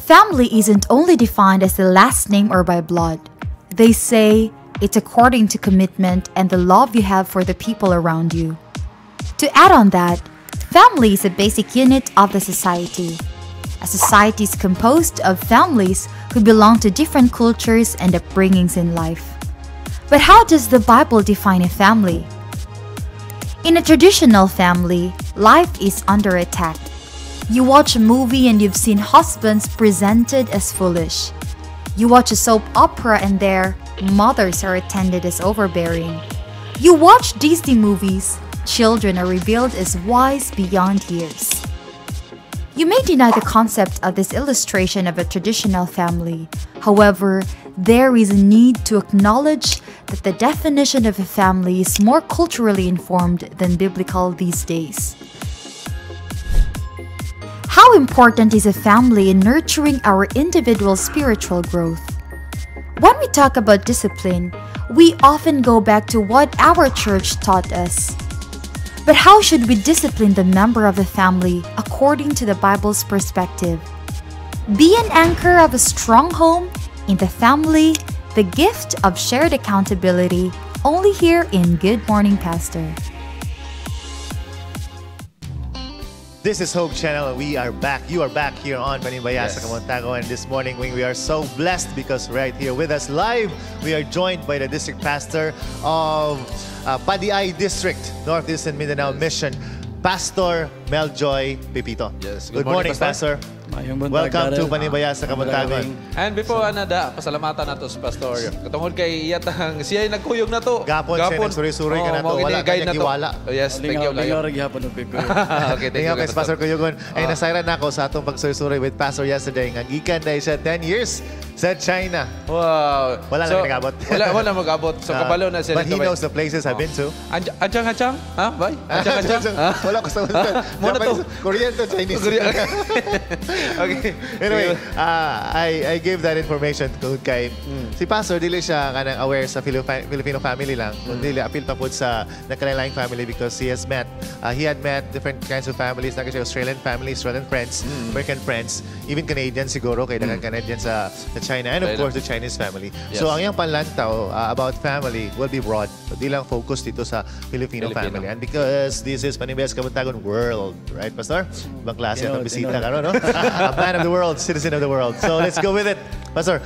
Family isn't only defined as the last name or by blood. They say it's according to commitment and the love you have for the people around you. To add on that, family is a basic unit of the society. A society is composed of families who belong to different cultures and upbringings in life. But how does the Bible define a family? In a traditional family, life is under attack. You watch a movie and you've seen husbands presented as foolish. You watch a soap opera and there, mothers are attended as overbearing. You watch Disney movies, children are revealed as wise beyond years. You may deny the concept of this illustration of a traditional family. However, there is a need to acknowledge that the definition of a family is more culturally informed than biblical these days. How important is a family in nurturing our individual spiritual growth? When we talk about discipline, we often go back to what our church taught us. But how should we discipline the member of the family according to the Bible's perspective? Be an anchor of a strong home in the family, the gift of shared accountability, only here in Good Morning Pastor. This is Hope Channel, and we are back. You are back here on Panimbaya sa Kabuntagon. And this morning, we are so blessed because right here with us live, we are joined by the district pastor of Padiay District, Northeastern Mindanao Mission, Pastor Meljoy Pepito. Yes. Good morning, Pastor. Maayong buntag, Welcome to Darrell. Panimbaya sa Kabuntagon. And before anada, pasalamatan nato si Pastor. Katungod kay iyatang siya ay nagkuyog na to. Gapon siya, nagsuroy-suroy ka na to. Oh, mao Wala gini guide ka na to. giwala. Oh, yes, thank you. Lingaw Layo. ra gihapon og kuy-kuy. Okay, thank you. Thank you, kay Pastor Cuyugon. Ay, Ah. nasayran na ako sa atong pagsuroy-suroy with Pastor yesterday. Nga gikan dahil siya 10 years sa China. Wow. Wala So, lang nag-abot. wala mag-abot. So, Ah, kabalo na siya But he dito, bay. knows the places I've been to. Anchang, anchang? Ha? Bay? Anchang, anchang? Ha? Wala ko sa Muna to. Japanese, Korean to Chinese. Korean. Okay. Anyway, I gave that information to kay si Pastor dili siya kanang aware sa Filipino family lang. Kundi appeal pa po sa nakalain family because he has met he had met different kinds of families, like siya Australian family, Australian friends, American friends, even Canadian siguro kay daghang Canadian sa China and of China. Course the Chinese family. So ang iyang panlantaw about family will be broad. Di lang focus dito sa Filipino, Filipino. Family. And because this is Panimbayas Kabuntagon World, right, Pastor? Ibang klase Tinod, itong bisita tinod. karon, no? A man of the world, citizen of the world. So let's go with it. Pastor,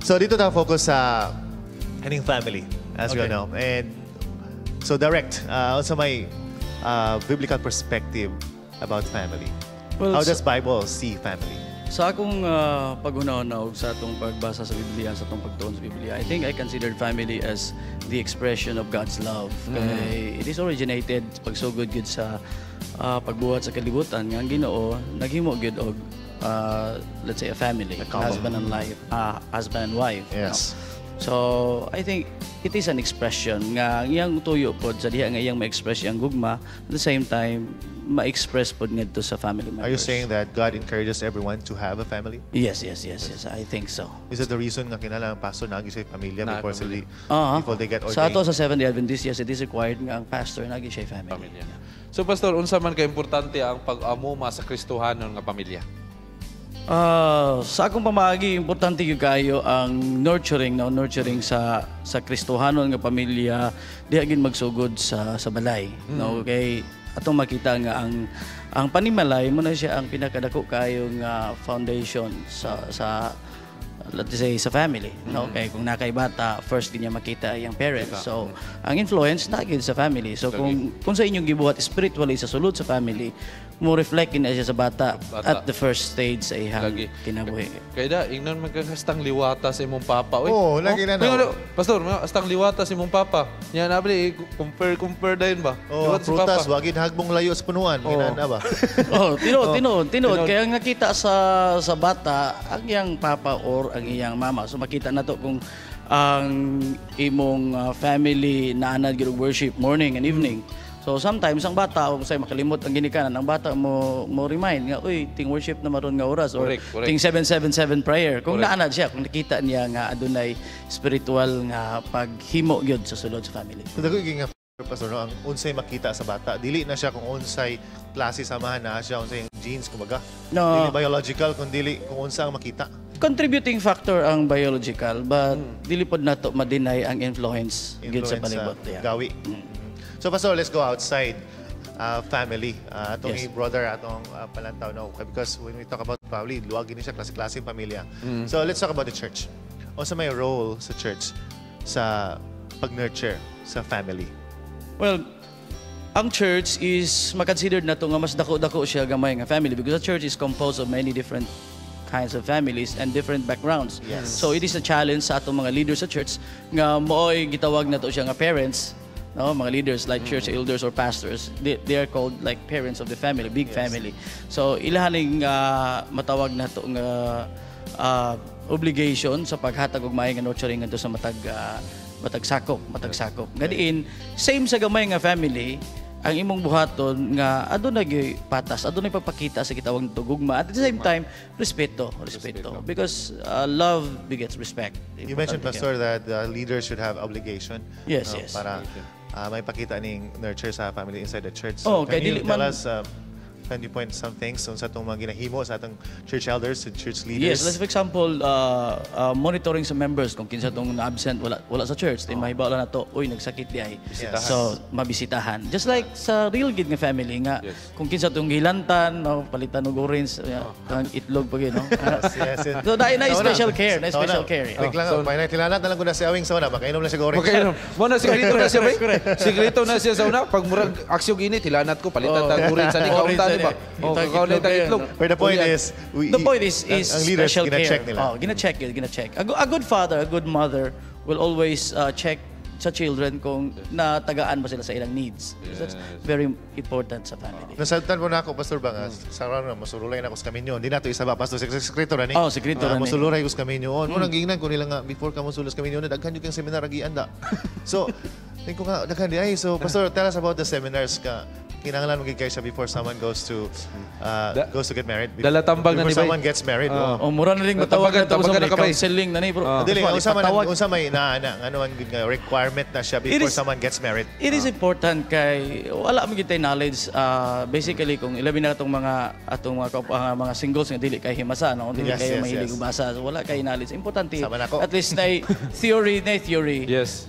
so dito tayo focus sa kaning family, as we all know. And so direct, also my biblical perspective about family. Well, How does Bible see family? Sa akong paghuna-huna ug sa atong pagbasa sa Biblia, sa atong pagtuon sa Biblia, I think I considered family as the expression of God's love. Kay it is originated pagsugod gyud sa pagbuhat sa kalibutan nga ang Ginoo naghimo gyud og let's say, a family, Couple. Husband and wife. No? So, I think it is an expression nga ang iyang tuyo pod sa diha nga iyang ma-express iyang gugma, at the same time ma-express pod ngadto sa family members. Are you saying that God encourages everyone to have a family? Yes. I think so. Is that the reason nga kinahanglan ang pastor naa gyud siya'y pamilya Naa before sila, Ah. before they get ordained? Sa ato sa Seventh-day Adventist, yes, it is required nga ang pastor naa gyud siya'y family. So Pastor, unsa man ka importante ang pag-amuma sa Kristohanon nga pamilya? Ah, sa akong pamaagi, importante gyud kayo ang nurturing, no, nurturing sa Kristohanon nga pamilya diha gid magsugod sa balay, no, kay atong makita nga ang panimalay mo na siya ang pinakadako kayo nga foundation sa, let's say, sa family, no, kay kung nakay bata, first din niya makita iyang parents. Kita. So ang influence na gyud sa family. So kung sa inyong gibuhat spiritually sa sulod sa family, mo reflect na siya sa bata, Bata. at the first stage sa iyang Lagi. kinabuhi. Kaya da, ingnon man kang hastang liwata sa imong papa. Uy. Oo, lagi na, no. May Pastor, may hastang liwata sa imong papa. Nya na bali, compare compare dayon ba? Oh, Liwata ang sa papa. prutas, wagin hagbong layo sa punuan. Oo. Ginana ba? Oh, tinuod, Oh, tinuod, tinuod. tinuod. Kaya ang nakita sa bata, ang iyang papa or ang iyang mama. So makita na to kung ang imong family naanad gyud og worship morning and evening. So sometimes ang bata o say makalimot ang ginikanan, ang bata mo mo remind nga, "Uy, ting worship na maron nga oras," or Correct, correct. ting 777 prayer. Kung naanad siya, kung nakita niya nga adunay spiritual nga paghimo gyud sa sulod sa family. So, dako nga Pastor, no, ang unsay makita sa bata, dili na siya kung unsay klase samahan na siya, unsay genes kumbaga. No. Dili biological kun dili kung unsa ang makita. Contributing factor ang biological, but dili pod nato ma-deny ang influence gyud sa Influence palibot. sa gawi. So Pastor, let's go outside family. Atong brother, atong palantaw, no? Because when we talk about family, luwag ni siya, klase-klase yung pamilya. So let's talk about the church. Unsa may role sa church sa pag-nurture sa family? Well, ang church is makonsidered na to nga mas dako-dako siya gamay nga family because the church is composed of many different kinds of families and different backgrounds. So it is a challenge sa atong mga leaders sa church nga mooy gitawag na to siya nga parents, no, mga leaders like church elders or pastors. They are called like parents of the family, big family. So ilahaning matawag na to nga obligation sa paghatag og maayo nga nurturing ngadto sa matag sakop, matag sakop. Nga diin same sa gamay nga family, ang imong buhaton nga aduna gyud patas, adunay pagpakita sa gitawag nato gugma, at the same time respeto, respeto, because love begets respect. You mentioned, Importante. Pastor, that the leaders should have obligation, no, para may pakita ning nurture sa family inside the church. Oh, So, kay can you dili tell us, can you point some things sa atong mga ginahimo sa atong church elders and church leaders? Yes, let's, for example, monitoring sa members kung kinsa tong na-absent, wala wala sa church, then mahibaw na to, "Uy, nagsakit di ay." Bisitahan. So, mabisitahan. Just like sa real gid nga family nga kung kinsa tong gilantan, no, palitan og orange, ang itlog pa gyud, no. Yes. So, na Sa una. special care, na Sa una. special care. Wait lang, oh, may tilalat na lang ko na si Awing sa una, makainom lang siya og orange. Makainom. Mo na sigurito na siya, bay. Sigurito na siya sa una. Pag murag aksyon init, hilanat ko, palitan tag orange sa ni Orange kaunta sa ni ba? ni. Oh, Itag kakaon na itlog tag kayo, itlog. no? But the point Oh, is, The point is ang leaders, special care. gina-check nila. Oh, gina-check yun, gina-check. A good father, a good mother will always check sa children kung natagaan ba sila sa ilang needs. That's very important sa family. Nasabtan mo na ako, Pastor ba, nga, sa karon na, mosululay na ako sa kaminyo. Hindi na ito isa ba, Pastor? Sekreto ra ni. Oh, sekreto ra ni. Mosululay ko sa kaminyo. Mo nang giingnan ko nila nga, before ka mosulod sa kaminyo, daghan yung kang seminar agian da. So, think ko nga, daghan di ay. So, Pastor, tell us about the seminars ka. Kinahanglan mo gyud kayo siya before someone goes to get married. Dala tambag na Before ni Bay. someone gets married. Oh, mura na rin matawag na to sa Tabagan may na ka, Bay. counseling na ni bro. Dili, Mas unsa man patawag. unsa may na ano ang gyud nga requirement na siya It before is- someone gets married. It is important kay wala man gyud tay knowledge, basically kung ilabi na atong mga singles nga dili kay himasa, no, dili kayo mahilig basa, so wala kay knowledge. Importante at least na theory.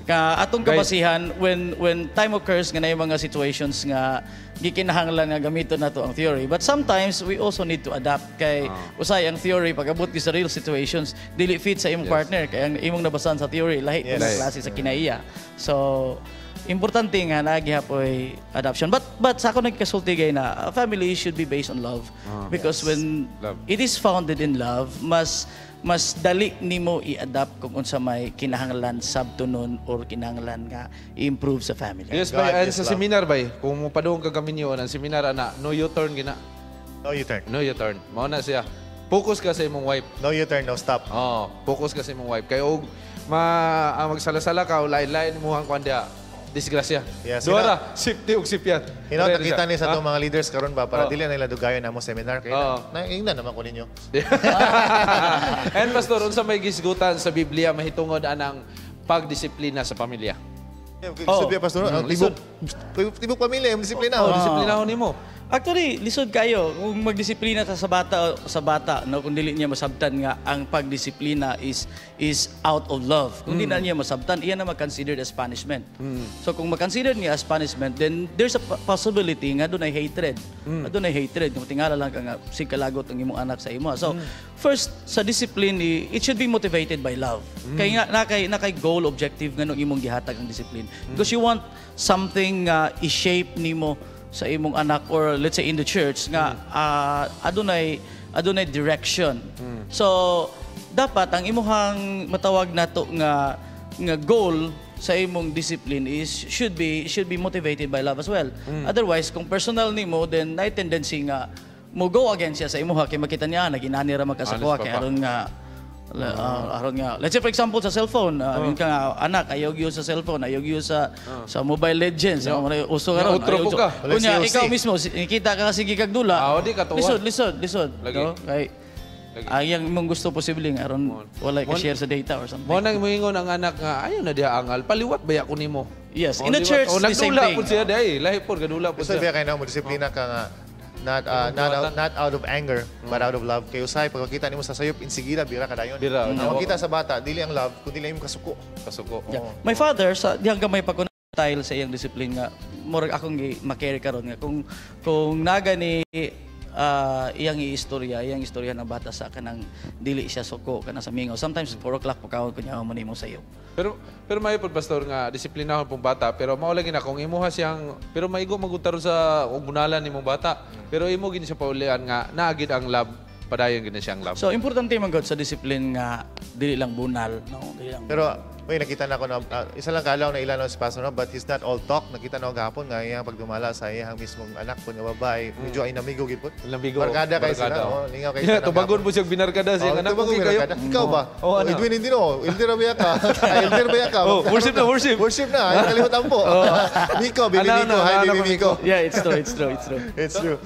Ka atong Guys. Kabasihan when time occurs nga na yung mga situations nga gikinahanglan nga gamiton nato ang theory, but sometimes we also need to adapt kay usay ang theory, pag abot sa real situations, dili fit sa imong partner kay ang imong nabasan sa theory lahi yes. Klase sa kinaiya. So importante nga naa gihapoy adaption, but sa ako nagkasulti kay na a family should be based on love because when Love. It is founded in love, mas mas dali nimo i-adapt kung unsa may kinahanglan sabtonon or kinahanglan nga i-improve sa family. Yes, bay, and sa seminar, bay, kung mo padung ka gaminyo ang seminar ana, no U-turn gina. No U-turn. No U-turn. Mao na siya. Focus ka sa imong wife. No U-turn, no stop. Oh, focus ka sa imong wife. Kay og ma magsalasala ka o lain-lain mo ang kuan diha. Disgrasya. Yes, Duara, safety ug sipyat. Hinaut Ready nakita siya. ni sa Ha? atong mga leaders karon ba para dili na nila dugayon namo seminar kay na naingnan naman ko ninyo. And pastor, unsa may gisgutan sa Biblia mahitungod anang pagdisiplina sa pamilya? Oh. Lisod pastor, ang Lisod. tibok tibok pamilya, yung disiplina. Oh, disiplinahon nimo. Actually, lisod kayo kung magdisiplina ka sa bata, no, kung dili niya masabtan nga ang pagdisiplina is out of love. Kung di na niya masabtan, iyan na ma-considered as punishment. So kung ma-consider niya as punishment, then there's a possibility nga dunay hatred. Nga dunay hatred kung tingala lang ka nga sig kalagot ang imong anak sa imo. So first sa discipline, it should be motivated by love. Kay nga nakay goal objective nga nung imong gihatag ang discipline. Because you want something nga i-shape nimo sa imong anak or let's say in the church nga adunay direction. So dapat ang imuhang matawag nato nga nga goal sa imong discipline is should be motivated by love as well. Otherwise, kung personal nimo, then naay tendency nga mo go against siya sa imuha kay makita niya naginani ra magkasakuha Honest kay pa pa. Aron nga let's say for example sa cellphone, yun ka nga anak, ayaw use sa cellphone, ayaw use sa Mobile Legends, no. Uso karon. Outro ayaw po ka. Unya COC. ikaw mismo kita ka sige kag dula. Ah, di katuwa. Lisod, lisod, lisod. Lagi. No? Kay ang iyang imong gusto posible nga aron walay ka share sa data or something. Mo nang moingon ang anak nga ayaw na diha angal, paliwat baya ko nimo. Yes, Oh, in the liwat. church, Oh, the same nagdula thing. pud siya dai, lahi pud gadula pud Gusto siya. biya kay na mo disiplina ka nga not out of anger but out of love. Kay usay pagkakita nimo sa sayop insigida bira ka dayon. Bira, Ang oh. makita sa bata dili ang love kundi lang imong kasuko. Kasuko. Yeah. My father sa diyang gamay pa ko style sa iyang discipline nga murag akong gi ma-carry karon nga kung naga ni iyang iistorya, iyang istorya ng bata sa kanang dili siya suko kanang sa mingaw. Sometimes 4 o'clock pagkaon ko niya mo nimo sa iyo. Pero pero may pud, pastor, nga disiplinahon pong bata, pero mao lagi na kung imuha siyang pero maigo magud taron sa og bunalan nimong bata. Pero imo gid siya paulian nga naagid ang love, padayon gid na siyang love. So importante man gud sa discipline nga dili lang bunal, no, dili lang. Pero may nakita na ako na isa lang kalaw na ilan si Pastor, no, but he's not all talk. Nakita na ako gahapon nga iyang pagdumala sa iyang mismong anak ko nga babae. Medyo ay namigo gid po. Namigo. Barkada kay sila. Barkada, Oh, lingaw kay Yeah, sila tubagon po siyang binarkada siya Oh, anak. tubagon Okay kayo. binarkada. Ikaw ba? Oh, Oh, ano? Edwin, hindi no. Elder ba ka? Ay, elder ba ka? Oh, worship na, worship. Worship na. Ay, kalimutan po. Miko, baby Ano, Miko. ano, Hi, ano, baby ano, Miko. Yeah, it's true, it's true, it's true. It's true.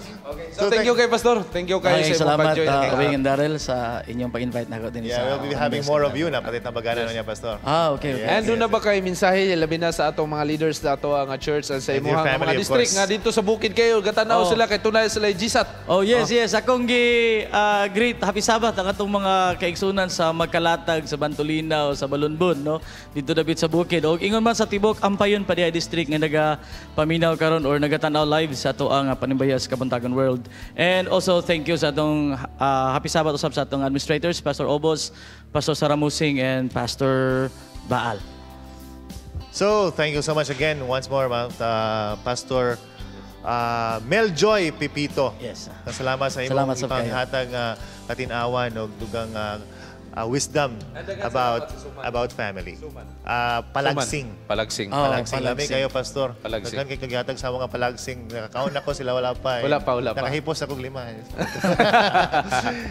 So, thank you kay Pastor. Thank you kayo Ay, sa imong salamat, pag-join. Wing and Darrell, sa inyong pag-invite na ako din Yeah, sa we'll be having more of you na patit na bagana niya, Pastor. Ah, okay. And doon na ba kay mensahe labi na sa atong mga leaders sa ato nga church and sa And your imuhang family, mga of district course. nga dito sa bukid kayo gatanaw Oh. sila kay tunay sila Gsat. Oh yes, yes. Akong gi great happy Sabbath ang atong mga kaigsunan sa Magkalatag, sa Bantolinaw, sa Balunbun, no? Dito dapit sa bukid. Og ingon man sa tibok Ampayon pa diha district nga naga paminaw karon or nagatanaw live sa ato ang Panimbaya sa Kabuntagon World. And also thank you sa atong happy Sabbath usab sa atong administrators, Pastor Obos, Pastor Saramusing and Pastor Baal. So, thank you so much again once more, Pastor Meljoy Pipito. Yes. Salamat sa imong Salamat sa kayo. ipanghatag katinawan og dugang wisdom about family. Palagsing. Palagsing. Oh, Palagsing. Lami palagsing. kayo, Pastor. Palagsing. Daghan kay kaghatag sa mga palagsing. Nakakaon ako sila, wala pa. Eh. Wala pa, wala pa. Nakahipos ako lima.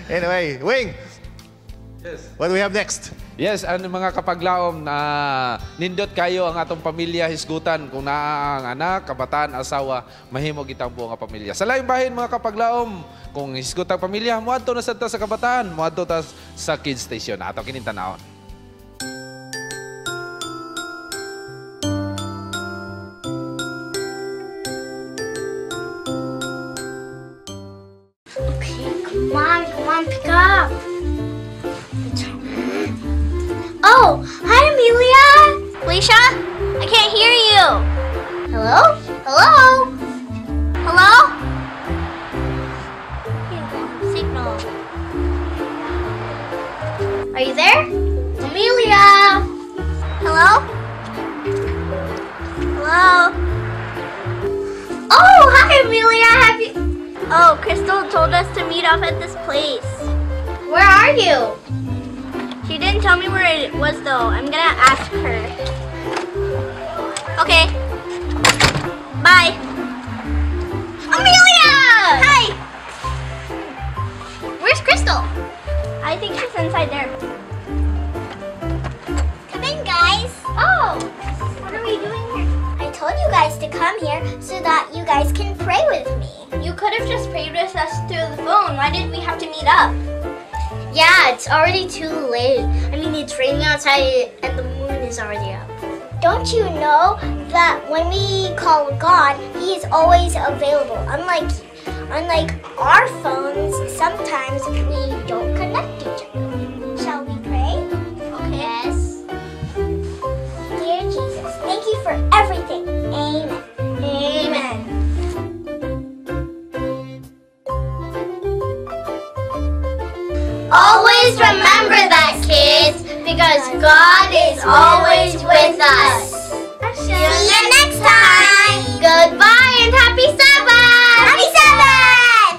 Anyway, Wing! Yes. What do we have next? Yes, ang mga kapaglaom na nindot kayo ang atong pamilya hisgutan kung naa ang anak, kabataan, asawa, mahimo gitang buo nga pamilya. Sa laing bahin mga kapaglaom, kung hisgot ang pamilya, moadto na sad ta sa kabataan, moadto ta sa kids station. Ato kining tan-awon. Okay, come on, come on, pick up. Oh, hi, Amelia. Alicia, I can't hear you. Hello? Hello? Hello? Signal. Are you there? Amelia! Hello? Hello? Oh, hi, Amelia. Have you... Oh, Crystal told us to meet up at this place. Where are you? She didn't tell me where it was, though. I'm gonna ask her. Okay. Bye. Amelia! Hi! Where's Crystal? I think she's inside there. Come in, guys. Oh, what are we doing here? I told you guys to come here so that you guys can pray with me. You could have just prayed with us through the phone. Why did we have to meet up? Yeah, it's already too late. I mean, it's raining outside and the moon is already up. Don't you know that when we call God, He is always available? Unlike our phones, sometimes we don't connect each other. Shall we pray? Okay. Yes. Dear Jesus, thank you for everything. Amen. Amen. Always remember that, kids, because God is always with us. See you next time. Goodbye and happy Sabbath! Happy Sabbath!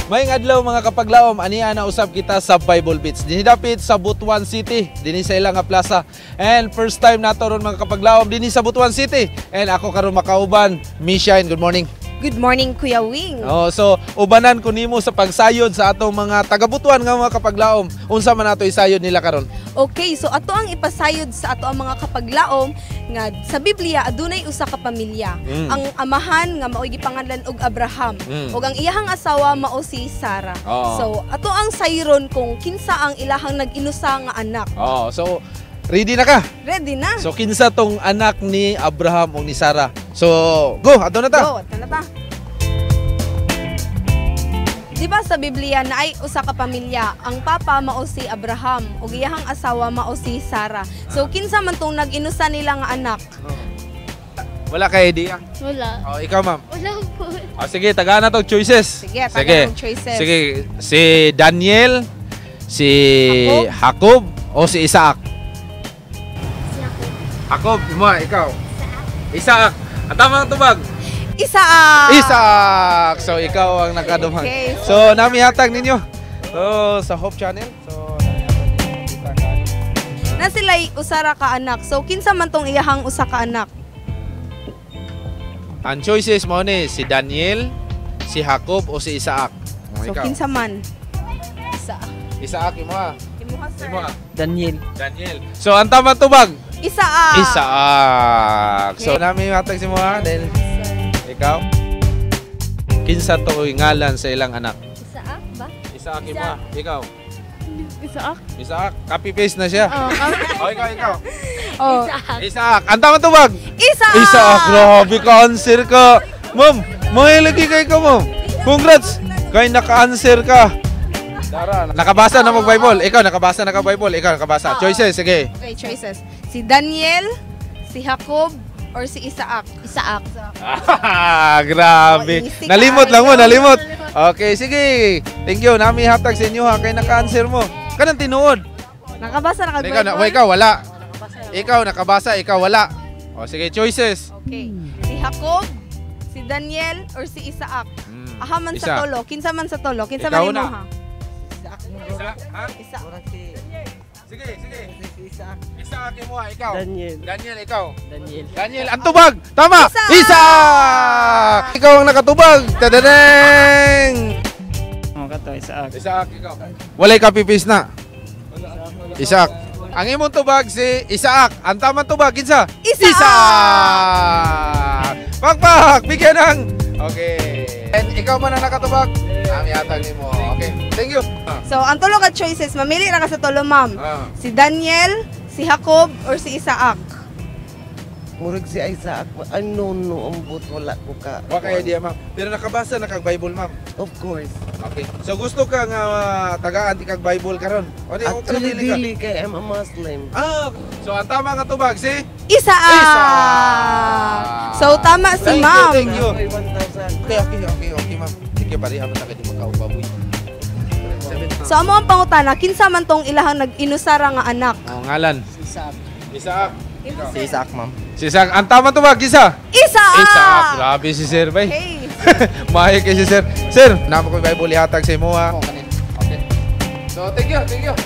Maayong adlaw mga kapaglaom, ania na usab kita sa Bible Beats. Dinhi dapit sa Butuan City, dinhi sa ilang nga plaza. And first time nato ron mga kapaglaom dinhi sa Butuan City. And ako karon makauban, Miss Shine. Good morning. Good morning, Kuya Wing. Oh, so ubanan ko nimo sa pagsayod sa atong mga taga-Butuan nga mga kapaglaom. Unsa man ato isayod nila karon? Okay, so ato ang ipasayod sa ato ang mga kapaglaom nga sa Biblia adunay usa ka pamilya. Ang amahan nga maoy gipanganlan og Abraham ug ang iyahang asawa mao si Sarah. Oh. So ato ang sayron kung kinsa ang ilahang nag-inusa nga anak. Oh, so ready na ka? Ready na. So kinsa tong anak ni Abraham ug ni Sarah? So go, ato na ta. Go, ato na ta. Di ba sa Biblia na ay usa ka pamilya, ang papa mao si Abraham ug iyahang asawa mao si Sarah. So kinsa man tong nag-inusa nila nga anak? Wala kay idea? Wala. Oh, ikaw ma'am. Wala po. Oh, sige, tagaan na tong choices. Sige, tagaan tong choices. Sige, si Daniel, si Jacob o si Isaac? Jacob, imo ikaw. Isaac. Ang tamang tubag. Isaac. Isaac. So ikaw ang nakadumang. Okay. So nami hatag ninyo. So sa Hope Channel. So na sila'y usara ka anak. So kinsa man tong iyahang usa ka anak? Ang choices mo ni si Daniel, si Jacob o si Isaac. So ikaw. kinsa man? Isaac. Isaac imo ha. Imo ha, sir. Imo ha. Daniel. Daniel. So ang tamang tubag. Isaac. Isaac. So Okay. nami hatag si mo ha. Then ikaw. Kinsa to ngalan sa ilang anak? Isaac ba? Isaac imo ha. Ikaw. Isaac? Isaac, copy paste na siya. Oh, oh, ikaw. Oh. Isaac. Isaac, ang tamang tubag. Isaac. Isaac, grabe ka answer ka. Ma'am, mahilagi kay ka, ma'am. Congrats. Kay naka-answer ka. Dara, nakabasa na mag-Bible. Ikaw, nakabasa na ka Bible. Ikaw, nakabasa. Choices, sige. Okay, choices. Si Daniel, si Jacob, or si Isaac? Isaac. Ah, grabe. Oh, easy Nalimot ka. lang mo, nalimot. Okay, sige. Thank you. Nami hatag sa inyo ha. Kay naka-answer mo. Kanang tinuod. Nakabasa na ka Ikaw, na, ikaw, wala. Ikaw, nakabasa. Ikaw, wala. O, sige, choices. Okay. Si Jacob, si Daniel, or si Isaac? Aha man Isa. sa tolo, kinsa man sa tolo, kinsa Ikaw man imo na. ha? Isaac, ha? Isaac. Sige, sige. Isaac. Isaac imo ha, ikaw. Daniel. Daniel, ikaw. Daniel. Daniel, ang tubag! Tama! Isaac! Ikaw ang nakatubag! Tadadeng! to, Isaac. Isaac, ikaw. Walay copy paste na. Isaac. Ang imong tubag si Isaac. Ang tamang tubag kinsa? Isaac! Isaac! Pakpak! Bigyan ng... Okay. And ikaw man ang nakatubag. Ami hatag nimo. Okay. Thank you. So, ang tulo ka choices, mamili ra ka sa tulo, ma'am. Si Daniel, si Jacob, or si Isaac. Murag si Isaac. Ano no, ambot wala ko ka. Wa kay idea, ma'am. Pero nakabasa na kag Bible, ma'am. Of course. Okay. So gusto ka nga tagaan ti kag Bible karon? O di o Actually, kanang dili ka? dili kay I'm a Muslim. Ah, so ang tama nga tubag si Isaac! So, tama si Thank ma'am. you, thank you. Okay, ma'am. Thank you, pare. Amo na kay makaubaboy. So, amo ang pangutana, kinsa man tong ilahang nag-inusara nga anak? Oh, ngalan. Si Isaac. Isaac. Si Isaac, ma'am. Si Isaac. Ang tama tubag, isa. Isaac! Isaac. Grabe si Sir, bay. Hey. Maayo kay si Sir. Sir, namo ko Bible ihatag sa imo ha. Okay. So, thank you, thank you.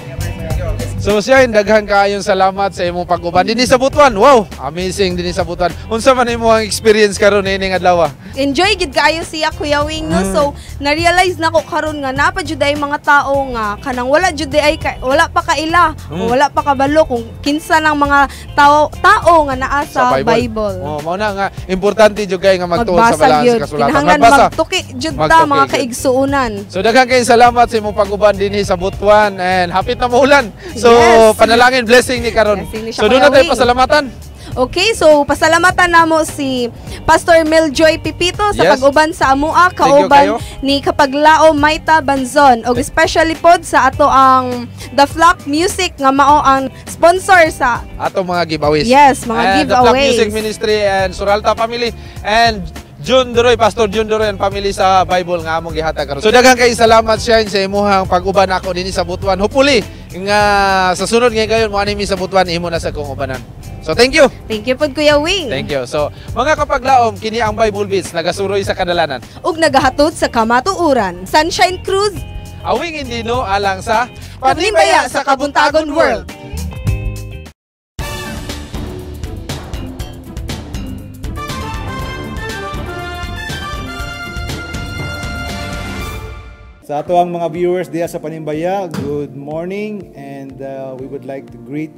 So siya, daghan kaayong salamat sa imong pag-uban dinhi sa Butuan. Wow, amazing dinhi sa Butuan. Unsa man imong ang experience karon niining adlaw? Enjoy gid kaayo siya, Kuya Wing, no? So na-realize nako karon nga napa jud ay mga tao nga kanang wala jud ay wala pa kaila o wala pa kabalo kung kinsa ng mga tao tao nga naa sa Bible. Oh, mao na nga importante jud kay nga magtuon sa Magbasa balaan gyud. sa kasulatan. Kinahanglan Magbasa. magtuki jud ta Magtuki mga gyud. kaigsuonan. So daghan kayong salamat sa imong pag-uban dinhi sa Butuan and hapit na maulan. So panalangin blessing ni karon. Blessing ni siya, So doon na Kuya tayo Wing. pasalamatan. Okay, so pasalamatan namo si Pastor Meljoy Pipito sa pag-uban sa amua, Thank you kauban kayo. ni Kapaglao Maita Banzon og especially pod sa ato ang The Flock Music nga mao ang sponsor sa Ato mga giveaways. Yes, mga and The Flock giveaways. Music Ministry and Suralta Family and June Duroy, Pastor June Duroy and family sa Bible nga among gihatag karon. So daghan kay salamat Shine sa imuhang pag-uban ako dinhi sa Butuan. Hopefully nga sa sunod nga gayon mo ani mi sa Butuan imo na sa kong ubanan. So thank you. Thank you pod Kuya Wing. Thank you. So mga kapaglaom kini ang Bible Beats nagasuroy sa kadalanan. Ug nagahatod sa kamatuoran. Sunshine Cruz, Awing Indino alang sa Panimbaya sa Kabuntagon World. Sa ato ang mga viewers diya sa Panimbaya, good morning, and we would like to greet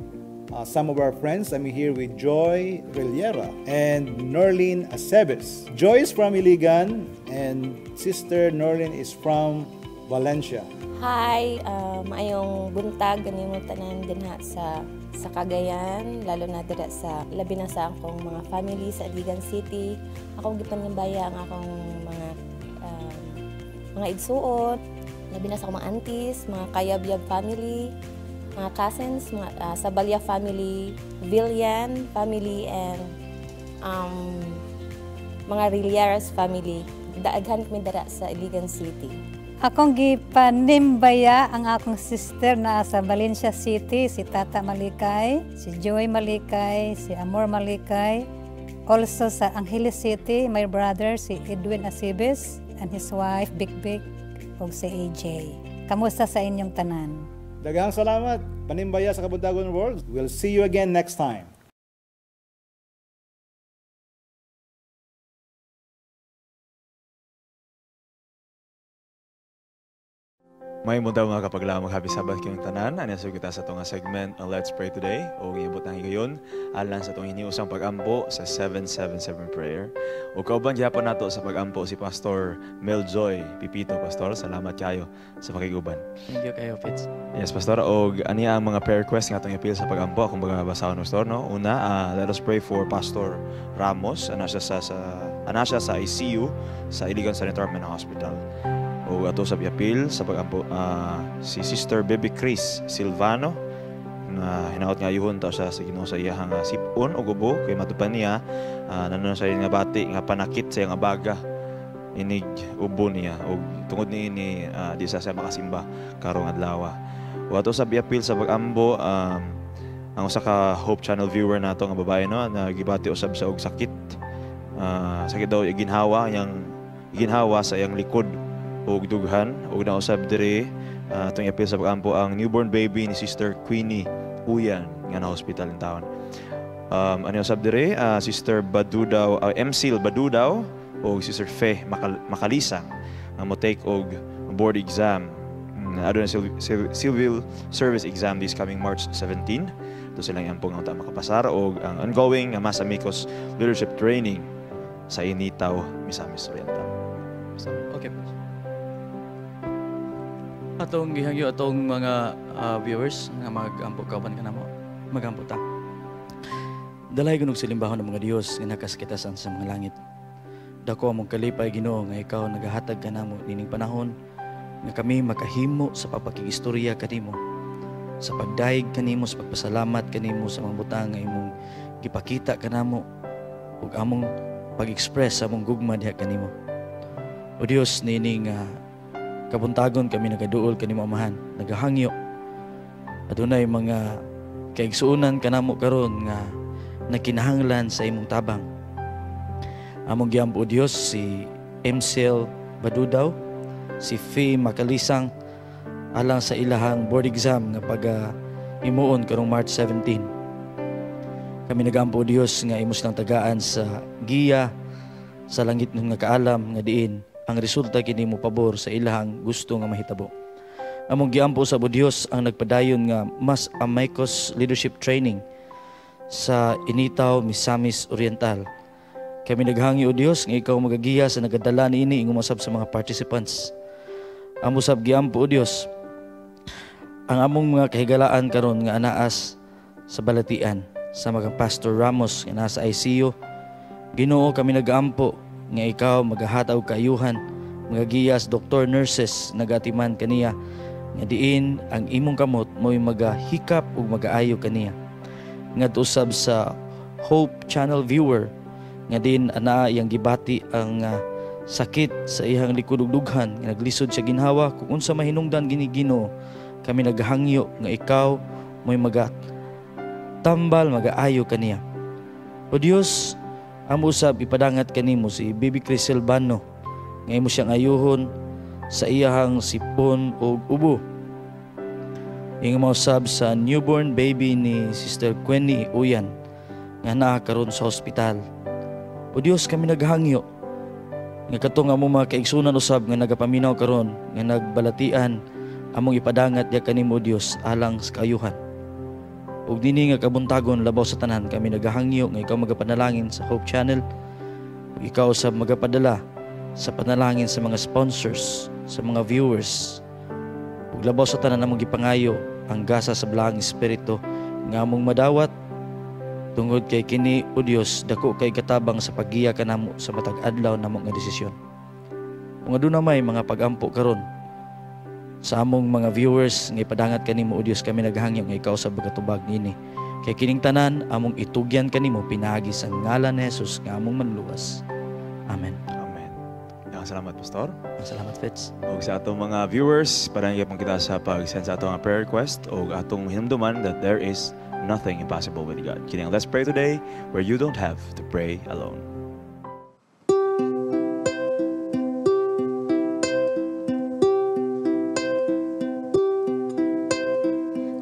some of our friends. I'm here with Joy Reliera and Norlin Aceves. Joy is from Iligan and Sister Norlin is from Valencia. Hi, maayong buntag kanimo tanan dinha sa Cagayan, lalo na dira sa labi na sa akong mga family sa Iligan City. Akong gipanimbaya ang akong mga igsuon, labi na sa akong mga aunties, mga kayabyab family, mga cousins, mga Sabalya family, Villan family, and mga Rilieras family. Daaghan kami dira sa Iligan City. Akong gipanimbaya ang akong sister na sa Valencia City, si Tata Malikay, si Joy Malikay, si Amor Malikay. Also sa Angeles City, my brother si Edwin Acibes and his wife Big Big ug si AJ. Kamusta sa inyong tanan? Daghang salamat, Panimbaya sa Kabuntagon World. We'll see you again next time. May mo daw mga kapaglaom, happy Sabbath kayong tanan. Ano sa kita sa itong segment ang Let's Pray Today o giabot ang higayon alang sa itong hiniusang pag-ampo sa 777 prayer. O kauban gihapon nato sa pag-ampo si Pastor Meljoy Pipito. Pastor, salamat kayo sa pakiguban. Thank you kayo, Fitz. Yes, Pastor. Og ani ang mga prayer request nga atong ipil sa pag-ampo akong basahon, Pastor, no? Una, let us pray for Pastor Ramos. Ana siya sa ICU sa Iligan Sanitarium and Hospital. O ato sa appeal sa pag-ampo si Sister Baby Chris Silvano nga hinaot nga ayuhon ta siya sa Ginoo sa iyahang sipon o gubo kay matupan niya nanon siya nga bati nga panakit sa iyang abaga inig ubo niya og tungod niini di sa siya makasimba karong adlaw. O ato sa appeal sa pag-ambo ang usa ka Hope Channel viewer nato nga babae no na gibati usab sa og sakit sakit daw iginhawa yang iginhawa sa iyang likod og dughan og nausab diri atong iapil sa pag-ampo ang newborn baby ni Sister Queenie Uyan nga na hospital in town. Ano usab diri Sister Badudaw, MCL Badudaw og Sister Fe Makalisang nga mo take og board exam Aduna civil service exam this coming March 17. Ito silang ampong ang makapasar og ang ongoing nga Mas Amigos leadership training sa Initaw, Misamis Oriental. Okay. Atong gihangyo atong mga viewers nga magampo kauban ka namo. Magampo ta. Dalay gunog silimbahon ng mga Dios nga nakaskitasan sa mga langit. Dako among kalipay Ginoo nga ikaw nagahatag kanamo nining panahon nga kami makahimo sa pagpakigistorya kanimo, sa pagdayeg kanimo, sa pagpasalamat kanimo sa mga butang nga imong gipakita kanamo ug among pag-express sa among gugma diha kanimo. O Dios, nining kabuntagon kami nagaduol kanimo Amahan, nagahangyo. Adunay mga kaigsuonan kanamo karon nga nakinahanglan sa imong tabang. Among giampo Dios si Emsel Badudaw, si Faye Makalisang alang sa ilahang board exam nga pag imuon karong March 17. Kami nagampo Dios nga imo silang tagaan sa giya sa langit nga kaalam nga diin ang resulta kini mo pabor sa ilahang gusto nga mahitabo. Among giampo sa Dios ang nagpadayon nga Mas Amicos Leadership Training sa Initaw, Misamis Oriental. Kami naghangi o Dios nga ikaw magagiya sa nagadala niini ingumasab sa mga participants. Amo sab giampo o Dios ang among mga kahigalaan karon nga anaas sa balatian sa mga Pastor Ramos nga nasa ICU. Ginoo, kami nagaampo nga ikaw magahatag og kaayuhan, mga giyas, doktor, nurses nagatiman kaniya nga diin ang imong kamot mo'y magahikap ug magaayo kaniya. Ngadto usab sa Hope Channel viewer nga diin anaa iyang gibati ang sakit sa iyang likod ug dughan nga naglisod siya ginhawa kung unsa mahinungdan gini Ginoo, kami naghangyo nga ikaw mo'y magatambal magaayo kaniya. O Dios, amo usab ipadangat kanimo si Bibi Chris Silvano nga imo siyang ayuhon sa iyahang sipon ug ubo. Ingon mausab sa newborn baby ni Sister Queenie Uyan nga naa karon sa ospital. O Dios, kami naghangyo nga katong among mga kaigsunan usab nga nagapaminaw karon nga nagbalatian among ipadangat diha kanimo Dios alang sa kaayuhan. Ug dinhi nga kabuntagon labaw sa tanan kami nagahangyo nga ikaw magapanalangin sa Hope Channel, ug ikaw usab magapadala sa panalangin sa mga sponsors, sa mga viewers. Ug labaw sa tanan among gipangayo ang gasa sa Balaang Espiritu nga among madawat tungod kay kini o Dios dako kay katabang sa paggiya kanamo sa matag adlaw namo nga desisyon. Kung aduna may mga pagampo karon sa among mga viewers nga ipadangat kanimo o Dios, kami naghangyo nga ikaw sa bagatubag niini. Kay kining tanan among itugyan kanimo pinaagi sa ngalan ni Jesus nga among manluwas. Amen. Amen. Salamat, Pastor. Salamat, Fitz. Og sa atong mga viewers, padayong kita sa pag-send sa atong prayer request og atong hinumduman that there is nothing impossible with God. Kini ang Let's Pray Today, where you don't have to pray alone.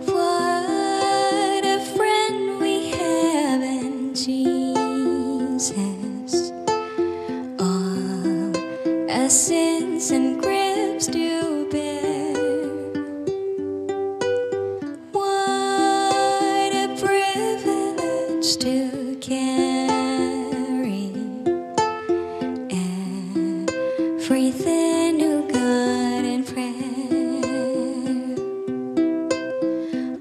What a friend we have in Jesus. All our sins and griefs to bear. What a privilege to carry everything to God in prayer.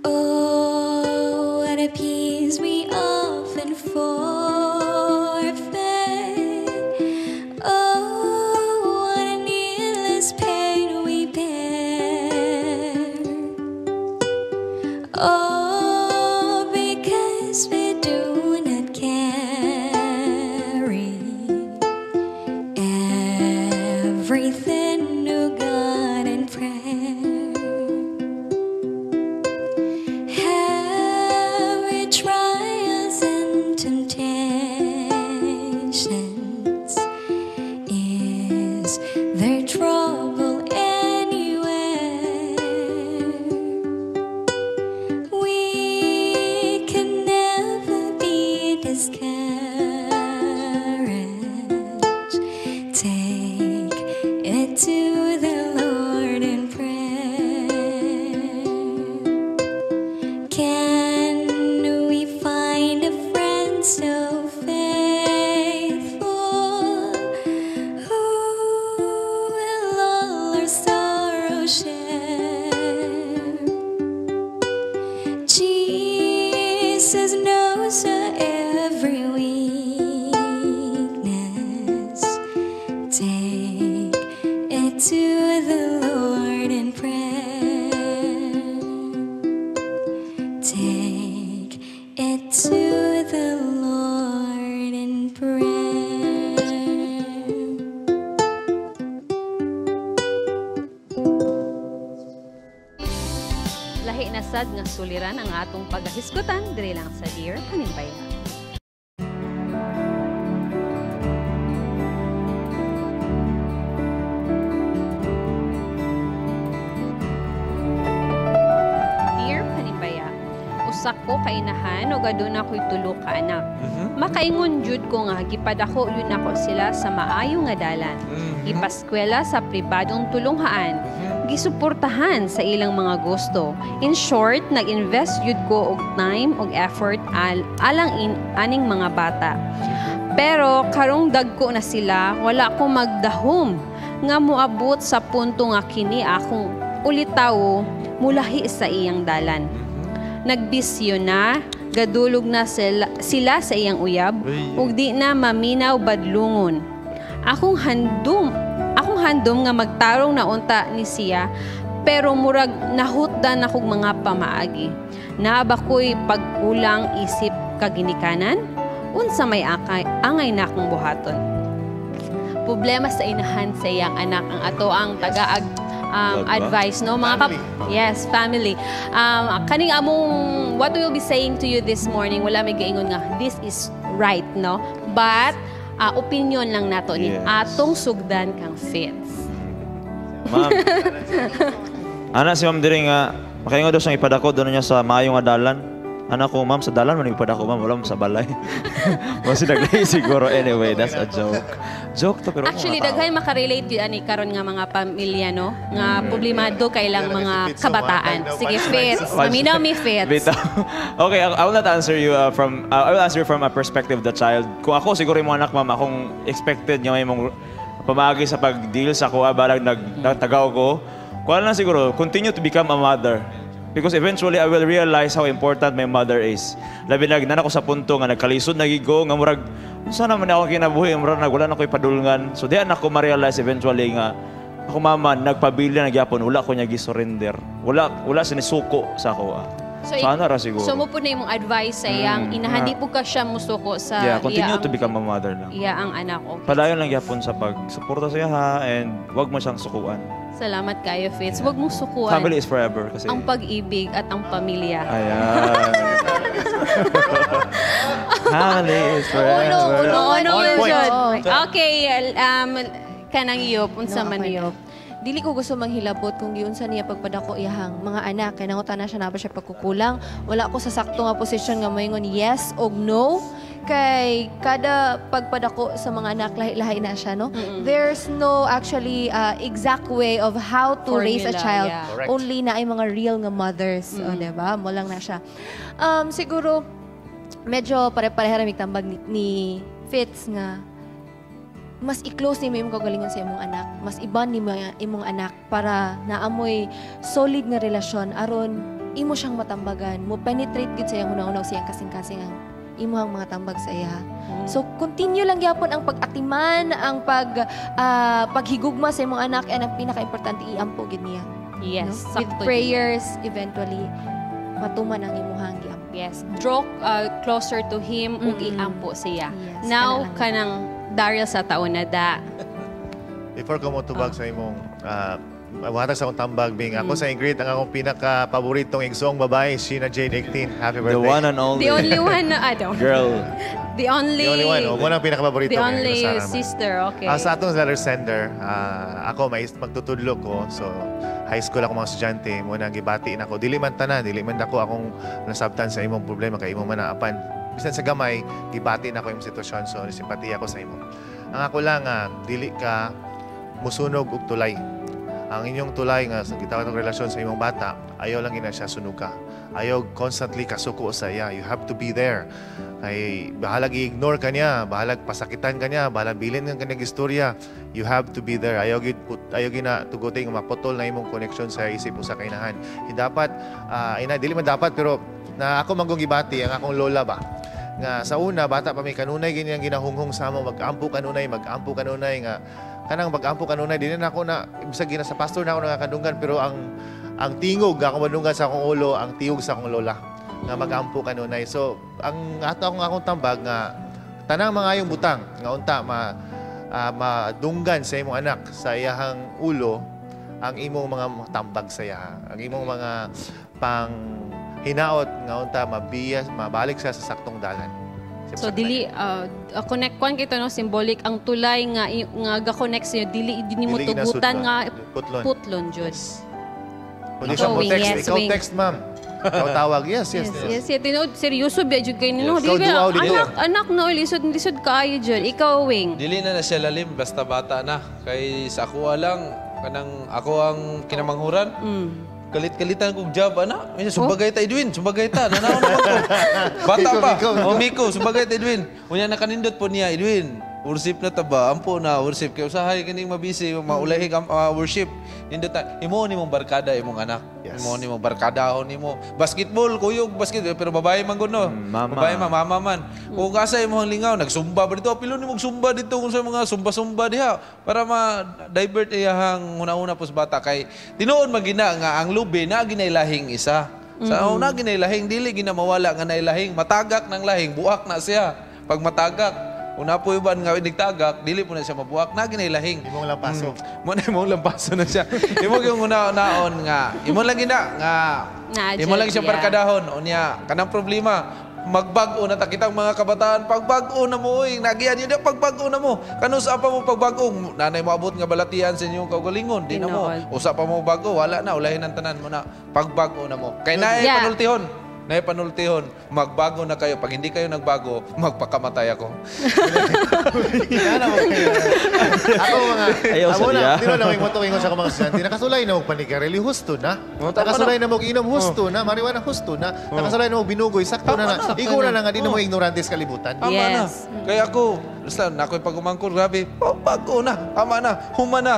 Oh, what a peace we often forfeit. Oh, what a needless pain we bear. Oh, because we do not carry everything to God in prayer. Heavy trials and temptations, is there trouble anywhere? We can never be discouraged. Take it to the Lord. to the Lord in prayer. Take it to the Lord in prayer. Lahi na sad nga suliran ang atong pagahisgutan diri lang sa Dear Panimbaya. Dear Panimbaya, usa ko kainahan og aduna ko'y tulo ka anak. Makaingon jud ko nga gipadako yun nako sila sa maayo nga dalan. Ipaskwela sa pribadong tulunghaan. Gisuportahan sa ilang mga gusto. In short, nag-invest jud ko og time og effort alang aning mga bata. Pero karong dagko na sila, wala ko magdahom nga moabot sa punto nga kini akong ulitawo mulahi sa iyang dalan. Nagbisyo na, gadulog na sila sa iyang uyab, ug di na maminaw badlungon. Akong handom nga magtarong na unta ni siya, pero murag nahutdan akong mga pamaagi. Naa ba ko'y pagkulang isip kaginikanan? Unsa may angay na akong buhaton? Problema sa inahan sa iyang anak ang ato ang tagaag advice, no mga yes, family. Kaning among what we will be saying to you this morning, wala may gaingon nga this is right, no? But opinion lang nato ni atong sugdan kang Fitz. Ma'am. Ana si ma'am diri nga makaingon daw siyang ipadako doon niya sa maayong dalan. Ana ko ma'am sa dalan man ipadako ma'am, wala sa balay. Masi naglay siguro. Anyway, that's a joke. Joke to pero actually daghay makarelate yun ani karon nga mga pamilya, no? Nga problemado kay lang mga kabataan. Sige Fitz, maminaw mi Fitz. Okay, I will not answer you from I will answer from a perspective of the child. Kung ako siguro yung mga anak ma'am, akong expected nga may mong pamagi sa pag-deal sa kuha balag nagtagaw ko. Kuha lang siguro, continue to become a mother. Because eventually, I will realize how important my mother is. Labi na ako sa punto nga nagkalisod, nagigo, nga murag, sana man ako kinabuhi, murag wala na ko ipadulngan. So diyan ako ma-realize eventually nga, ako mama, nagpabilia nagyapon, wala ko niya gisurrender. Wala sinisuko sa ako. So, sana ra siguro. So mo po na yung advice sa iyang inahan, di po ka siya musuko sa yeah, continue to become a mother lang. Iya ang anak. Okay. Padayon lang yapon sa pagsuporta sa iya ha, and wag mo siyang sukuan. Salamat kayo, Fitz. Wag mong sukuan. Family is forever. Kasi ang pag-ibig at ang pamilya. Ayan. Family is forever. Uno, okay, kanang iyop, unsa man iyop. Dili ko gusto manghilabot kung giunsa niya pagpadako iyahang mga anak. Kay nangutan na siya na ba siya pagkukulang. Wala ko sa sakto nga posisyon nga moingon yes og no. Kay kada pagpadako sa mga anak, lahi-lahi na siya, no? There's no actually exact way of how to formula, raise a child. Yeah. Only na ay mga real nga mothers, o, diba? Mo lang na siya. Siguro, medyo pare-pareha ramig tambag ni Fitz nga mas i-close nimo imong kagalingon sa imong anak, mas iban nimo imong anak para naamoy solid nga relasyon aron imo siyang matambagan, mo penetrate gid sa iyang una-una sa iyang kasing-kasing ang imuhang mga tambag sa iya. So continue lang gyapon ang pag-atiman, ang paghigugma sa imong anak, and ang pinaka-importante iampo gid niya. Yes, no? With prayers eventually matuman ang imuhang giampo. Yes, draw closer to him ug iampo siya. Yes, now kanang Daryl sa taon na da. Before ko motubag sa imong wahatag sa akong tambag, Bing. Ako sa Ingrid, ang akong pinaka-paboritong igsoong babae, Sheena Jane 18. Happy birthday. The one and only. The only one. I don't. Girl. The only. The only one. Oh, mo ang pinaka-paborito. The only sister, okay. Sa atong letter sender, ako may magtutudlo ko. So, high school ako mga estudyante. Muna gibati na ako. Dili man tanan, dili man ako akong nasabtan sa imong problema kay imong manaapan. Bisan sa gamay, gibati na ako imong sitwasyon. So, simpatiya ko sa imo. Ang ako lang, dili ka musunog og tulay. Ang inyong tulay nga sa gitawag ng relasyon sa imong bata, ayaw lang gina siya sunog ka. Ayaw constantly kasuko sa iya. You have to be there. Ay, bahalag i-ignore ka niya, bahalag pasakitan ka niya, bahalag bilin nga kanyang istorya. You have to be there. Ayaw gina tugutin nga maputol na imong connection sa isip o sa kainahan. Dapat, ina, dili man dapat, pero na ako manggong gibati, ang akong lola ba? Nga sa una, bata pa may kanunay, ganyan ginahunghong sa mo, mag-ampo kanunay nga Kanang mag-ampo kanunay, dili na ako na bisag gina sa pastor na ako nakakadunggan, pero ang tingog nga akong madunggan sa akong ulo, ang tiyog sa akong lola nga mag-ampo kanunay. So ang ato akong tambag nga tanang mga ayong butang nga unta madunggan sa imong anak sa iyahang ulo, ang imong mga tambag sa iyaha, ang imong mga pang hinaot nga unta mabiyas, mabalik siya sa saktong dalan. So dili connect kwan kito, no, symbolic ang tulay nga nga ga-connect sa inyo, dili nimo Dili tugutan nga putlon. Putlon jud. Kundi siya mo Ikaw, text, yes, ikaw wing. Text, ma'am. Ikaw tawag. Yes. Yes, tinuod seryoso biya jud kay no. Yes. Dili Ikaw duaw ba, dito. Anak, anak no, lisod lisod kaayo jud. Ikaw, wing. Dili na na siya lalim basta bata na. Kay sa ako lang kanang ako ang kinamanghuran. Kalit-kalitan kog job ana. Unya sumbagay ta, Edwin, sumbagay ta. Nanaw naman ko. Bata Miko, pa. Miko, Miko. Oh, Miko, sumbagay ta, Edwin. Unya nakanindot po niya, Edwin. Worship na ta ba? Ampo na worship kay usahay kining mabisi maulahi ang worship. Nindot ta. Imo ni mong barkada imong anak. Imo ni mong barkadahon nimo. Basketball, kuyog basketball, pero babae man gud, no. Mama. Babae man, mama man. Kung asa imong lingaw, nagsumba ba dito? Pilo nimo sumba dito kung sa mga sumba-sumba diha para ma-divert iyahang una-una pos bata kay tinuod man gina nga ang lubi na ginailahing isa. Sa una ginailahing, dili gina mawala nga nailahing, matagak ng lahing, buak na siya. Pag matagak, una po yung nga nigtagak, dili po na siya mabuak, na ginailahing. Imong lampaso. Mo na imong lampaso na siya. Imo yung una-unaon nga, imo lang gina nga Na, imo lang siya yeah. barkadahon unya kanang problema magbag-o na ta kitang mga kabataan, pagbag-o na mo oy, nagian yun pagbag-o na mo, kanus-a pa mo pagbag-o, nanay moabot nga balatian sa inyong kaugalingon, di na mo Tinuod. usa pa mo bag-o, wala na, ulahin ang tanan mo na pagbag-o na mo kay naay panultihon, naay panultihon, magbago na kayo. Pag hindi kayo nagbago, magpakamatay ako. Ako mga Ayaw amo sa na, iya. dino na may moto ingon sa akong mga estudyante, nakasulay na og panigarilyo, husto na. Tama Nakasulay na. na mo og inom, husto na. Marijuana, husto na. Nakasulay na mo binugoy, sakto na na. Ikaw na nga di na mo ignorante sa kalibutan. Tama na. Kaya ako, basta na ako'y pag-umangkol, grabe, oh, bago na, tama na, huma na,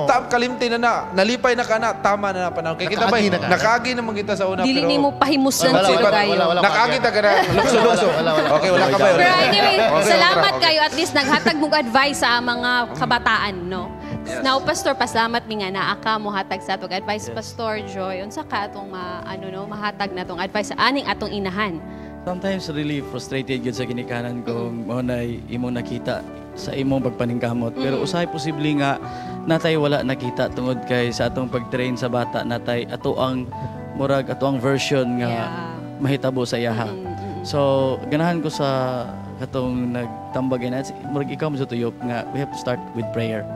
tam, kalimti na na, nalipay na ka na, tama na na panahon. Kaya kita ba, Nakaagi na ka na. nakaagi naman kita sa una, Dili pero nimo pahimuslan Wala, sa wala, kayo. wala, wala, Nakaagi ta ka na, lukso-lukso. Wala, wala, wala. Okay, wala ka ba? Pero anyway, Okay, salamat okay. kayo. At least naghatag mong advice sa mga kabataan, no? Yes. Now, Pastor, pasalamat mi nga naa ka mohatag sa atong advice. Pastor Joy, unsa ka atong ma, ano no, mahatag na atong advice sa aning atong inahan? Sometimes really frustrated gyud sa ginikanan kung mao nay imong nakita sa imong pagpaningkamot. Pero usahay posible nga natay wala nakita tungod kay sa atong pag-train sa bata, natay ato ang murag ato ang version nga mahitabo sa iyaha. So ganahan ko sa katong nagtambag na murag ikaw mo sa tuyok nga we have to start with prayer.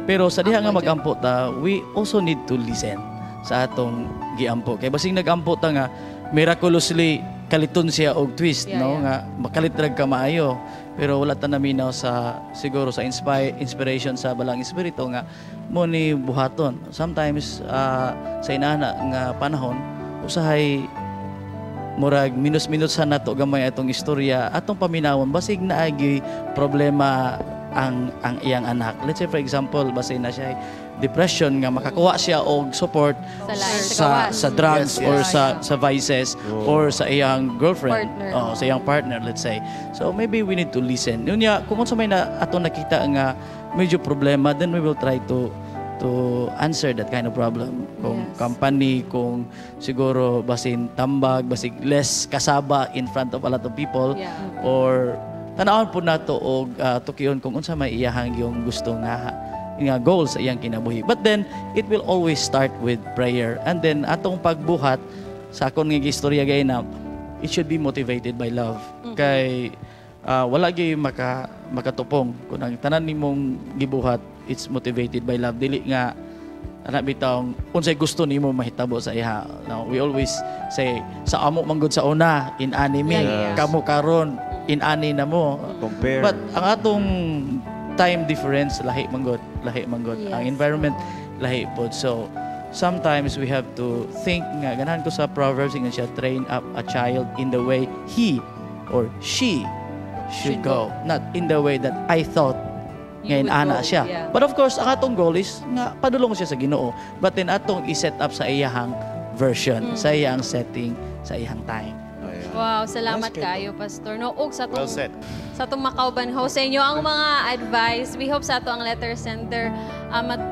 Pero sa diha nga magampo ta, we also need to listen sa atong giampo. Kay basing nagampo ta nga miraculously kaliton siya og twist, no, nga makalit ra ka maayo. Pero wala ta naminaw sa siguro sa inspiration sa balang espiritu nga mo ni buhaton. Sometimes sa inana nga panahon usahay murag minus-minus sa nato gamay atong istorya, atong paminawon, basig naagi problema ang iyang anak. Let's say for example, basig na siya depression nga makakuha siya og support Sa lain, sa sa gawas. sa drugs Yes. or sa vices or sa iyang girlfriend. Partner. Oh, sa iyang partner, let's say. So maybe we need to listen. Unya kung unsa may na ato nakita nga medyo problema, then we will try to answer that kind of problem. Kung company, kung siguro basin tambag, basig less kasaba in front of a lot of people, or tanawon po nato og tukion kung unsa may iyahang yung gusto nga nga goal sa iyang kinabuhi. But then it will always start with prayer. And then atong pagbuhat sa akon nga istorya gay na it should be motivated by love. Kay wala gyud makatupong kung ang tanan nimong gibuhat it's motivated by love, dili nga ana bitawng unsay gusto nimo mahitabo sa iha. Now, we always say sa amo man gud sa una in anime, kamo karon in ani na mo. Compare. But ang atong time difference lahi man gud, lahi man gud. Ang environment lahi pod. So sometimes we have to think nga ganahan ko sa Proverbs nga siya, "Train up a child in the way he or she should go, not in the way that I thought You ngayon would ana go, siya." But of course, ang atong goal is nga padulong siya sa Ginoo. But then atong i-set up sa iyahang version, sa iyang setting, sa iyang time. Wow, salamat Nice. Kaayo, Pastor. No, og sa Well atong said. Sa atong makauban ho sa inyo ang mga advice. We hope sa ato ang letter sender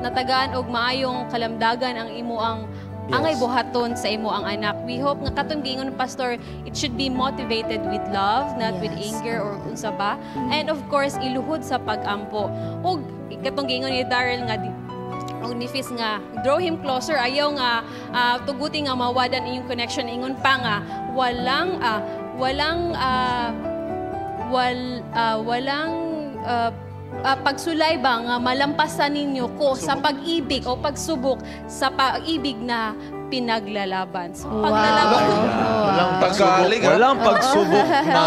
natagaan og maayong kalamdagan ang imo ang angay buhaton sa imo ang anak. We hope nga katong giingon ni Pastor, it should be motivated with love, not with anger or unsa ba. And of course, iluhod sa pagampo. Ug katong giingon ni Daryl nga og ni Fizz nga draw him closer, ayaw nga tuguti nga mawadan inyong connection. Ingon pa nga walang walang wal walang pagsulay ba nga malampasan ninyo ko sa pag-ibig o pagsubok sa pag-ibig na pinaglalaban. So paglalaban. Walang pagsubok. Walang pagsubok na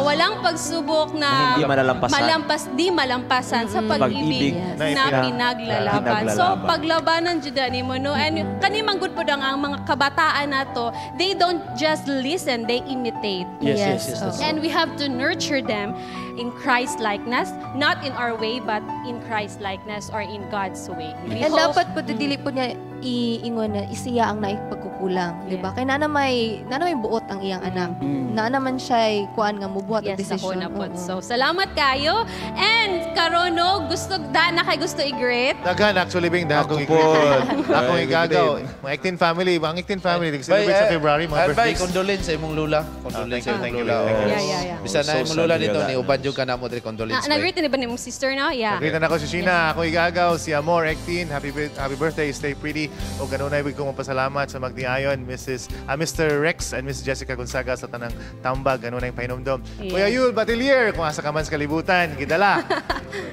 Walang pagsubok na hindi malalampasan. Malampas di malampasan sa pag-ibig Pag-ibig na na pinaglalaban. So pinaglalaban. Paglabanan jud nimo, no, and kani man gud pud ang mga kabataan nato, they don't just listen, they imitate. Yes, that's And we have to nurture them in Christ likeness, not in our way but in Christ likeness or in God's way. We And hope- dapat po dili po niya iingon na isiya ang naipagkukulang, di ba? Kay naa na may buot ang iyang anak. Naa naman siya kuan nga mubuhat og Yes, ako desisyon. na po. Oo. So, salamat kayo. And karon, no, gusto da na kay gusto i-greet. Daghan actually, Bing, dahil kong po. i-greet. Akong Ay, igagaw. Mga Iktin family, ang Iktin family, nag-celebrate sa February, mga Bay, birthdays. condolence sa imong lula. Condolence Thank sa you, imong thank you, lula. thank you. Oh. Yeah. Bisan na So imong lula sad nito, yun. ni uban jud ka na mo diri, Na, condolence. Bay. nag-greet ni ba ni mong sister, no? Yeah. Nag-greet na ako si Sheena, ako igagaw, si Amor Ektin, happy birthday, stay pretty. O ganunay, ko mapasalamat sa magdiayon, Mr. Rex and Mrs. Jessica Gonzaga sa tanang tambag, ganunay pahinomdom. Yes. Kuya Yul Batilier, kung asa ka man sa kalibutan, gidala.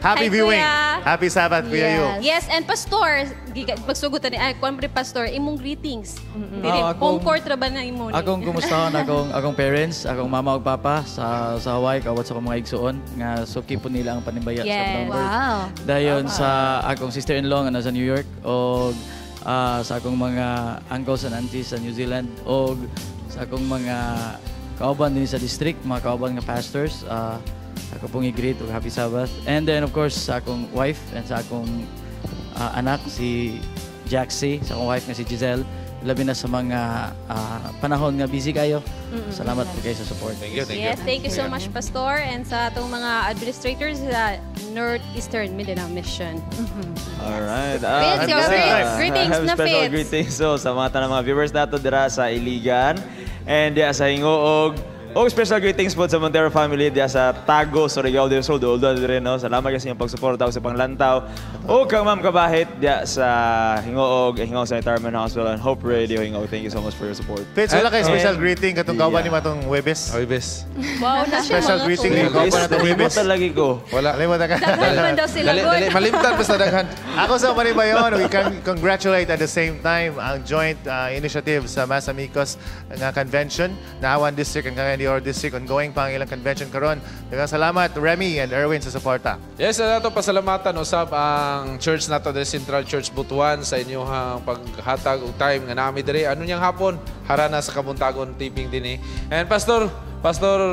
Happy Hi, viewing. Kuya. Happy Sabbath, Kuya Yul. Yes, and Pastor, pagsugot ni ay kuan pre Pastor, imong greetings. Dili Ah, home court ra ba na imo ni? Akong kumustahon akong parents, akong mama ug papa sa Hawaii, kawat sa akong mga igsuon nga suki po nila ang panimbaya sa Bloomberg. Dayon sa akong sister-in-law nga nasa New York og sa akong mga uncles and aunties sa New Zealand og sa akong mga kauban din sa district, mga kauban nga pastors, ako pong i-greet og happy Sabbath. And then of course sa akong wife and sa akong anak si Jaxie, sa akong wife nga si Giselle, labi na sa mga panahon nga busy kayo. Salamat po kayo sa support. Thank you, thank Yes, thank you so much, Pastor, and sa atong mga administrators sa Northeastern Mindanao Mission. Alright. Fitz, your greetings I have na, special Fitz. greetings so, sa mga tanang mga viewers nato dira sa Iligan and diya sa Hingoog. Og special greetings po sa Montero family diya sa Tago, Surigao del Sur, duol diri, no. Salamat kasi inyong pagsuporta sa panglantaw. O kang Ma'am Kabahit diya sa Hingoog, Hingoog sa Retirement Hospital and Hope Radio Hingoog. Thank you so much for your support. Fitz, wala kay special And- greeting katong kauban ni matong Webes. Webes. Wow, na siya Special mga greeting tulog. ni kauban natong Webes. Nalimutan lagi ko. Wala. Nalimutan ka. Daghan man daw sila, Dali, God. dali, malimtan basta daghan. Ako sa Manibayon, we can congratulate at the same time ang joint initiative sa Mas Amigos nga convention, Naawan District and Cagayan de Oro District, ongoing pa ang ilang convention karon. Daghang salamat Remy and Erwin sa suporta. Yes, sa nato pasalamatan usab ang church nato the Central Church Butuan sa inyong paghatag og time nga nami diri. Ano niyang hapon? Harana sa Kabuntagon taping dinhi. And Pastor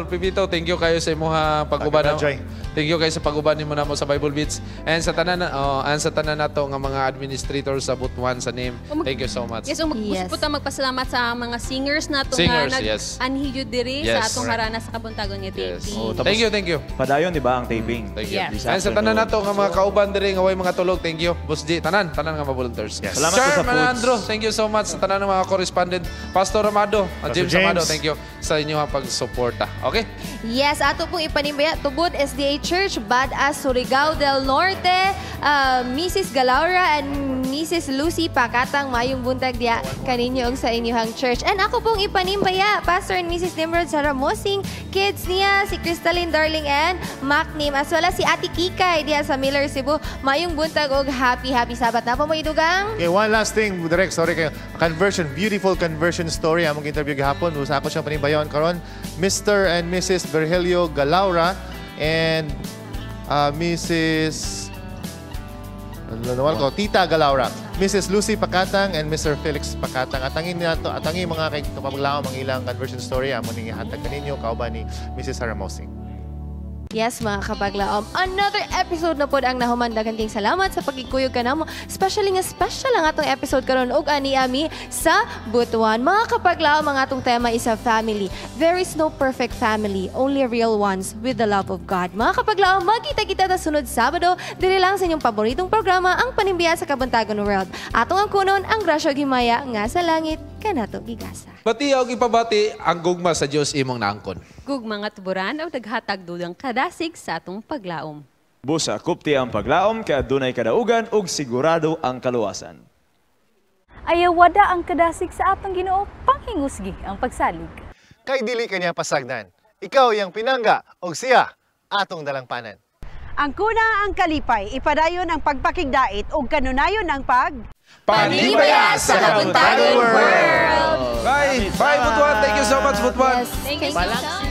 Pipito, thank you kayo sa imong pag-uban. Thank you, Joy. Thank you kayo sa pag-uban nimo namo sa Bible Beats. And sa tanan oh, and sa tanan nato nga mga administrators sa Butuan sa NIM. Thank you so much. Yes, so gusto po ta magpasalamat sa mga singers nato Singers, nga yes. nag-anhiyo diri sa atong Correct. harana sa Kabuntagon nga taping. Oh, tapos Thank you, thank you. Padayon, di ba, ang taping? Thank you. Yes. This And sa tanan afternoon. nato nga mga kauban diri nga way mga tulog, thank you. Boss G, tanan, tanan nga mga volunteers. Yes. Salamat po sa Sir foods. Manandro, thank you so much sa tanan ng mga correspondent. Pastor Amado, Pastor James, Amado, James. thank you sa inyong pagsuporta. Okay? Yes, ato pong ipanimbaya, Tubod SDA Church, Badass, Surigao del Norte, Mrs. Galaura and Mrs. Lucy Pakatang, mayong buntag diya kaninyo og sa inyong church. And ako pong ipanimbaya, Pastor and Mrs. Nimrod Saramosing, kids niya, si Crystalline Darling and Mac Nim, as well as si Ate Kikay diya sa Miller, Cebu. Mayong buntag og happy, happy Sabat na po mo idugang. Okay, one last thing, direct, sorry kayo. Conversion, beautiful conversion story. Among interview gahapon, usa ako siyang panimbayon karon. Mr. and Mrs. Virgilio Galaura and Mrs. Nawal ko, Tita Galaura, Mrs. Lucy Pakatang and Mr. Felix Pakatang. Atangin nato, atangi mga kay kapaglaom ang ilang conversion story amo ning ihatag kaninyo kauban ni Mrs. Saramosing. Yes, mga kapaglaom. Another episode na pod ang nahuman. Daghan kayong salamat sa pagkikuyog kanamo. Especially nga special ang atong episode karon og ani ami sa Butuan. Mga kapaglaom, ang atong tema is a family. There is no perfect family, only real ones with the love of God. Mga kapaglaom, magkita-kita ta sunod Sabado diri lang sa inyong paboritong programa, ang Panimbiya sa Kabuntagon World. Atong ang kunon ang grasya ug himaya nga sa langit kanato gigasa. Bati og ipabati ang gugma sa Dios imong naangkon. Gugma nga tuburan og naghatag dugang kadasig sa atong paglaom. Busa kupti ang paglaom kay adunay kadaugan ug sigurado ang kaluwasan. Ayawada ang kadasig sa atong Ginoo, panghingusgi ang pagsalig. Kay dili kaniya pasagdan. Ikaw iyang pinangga og siya atong dalangpanan. Ang kuna ang kalipay, ipadayon ang pagpakigdait ug kanunayon ang pag Panibaya sa Kabuntagon World! Bye! Bye, Butuan! Thank you so much, Butuan! Thank you so much.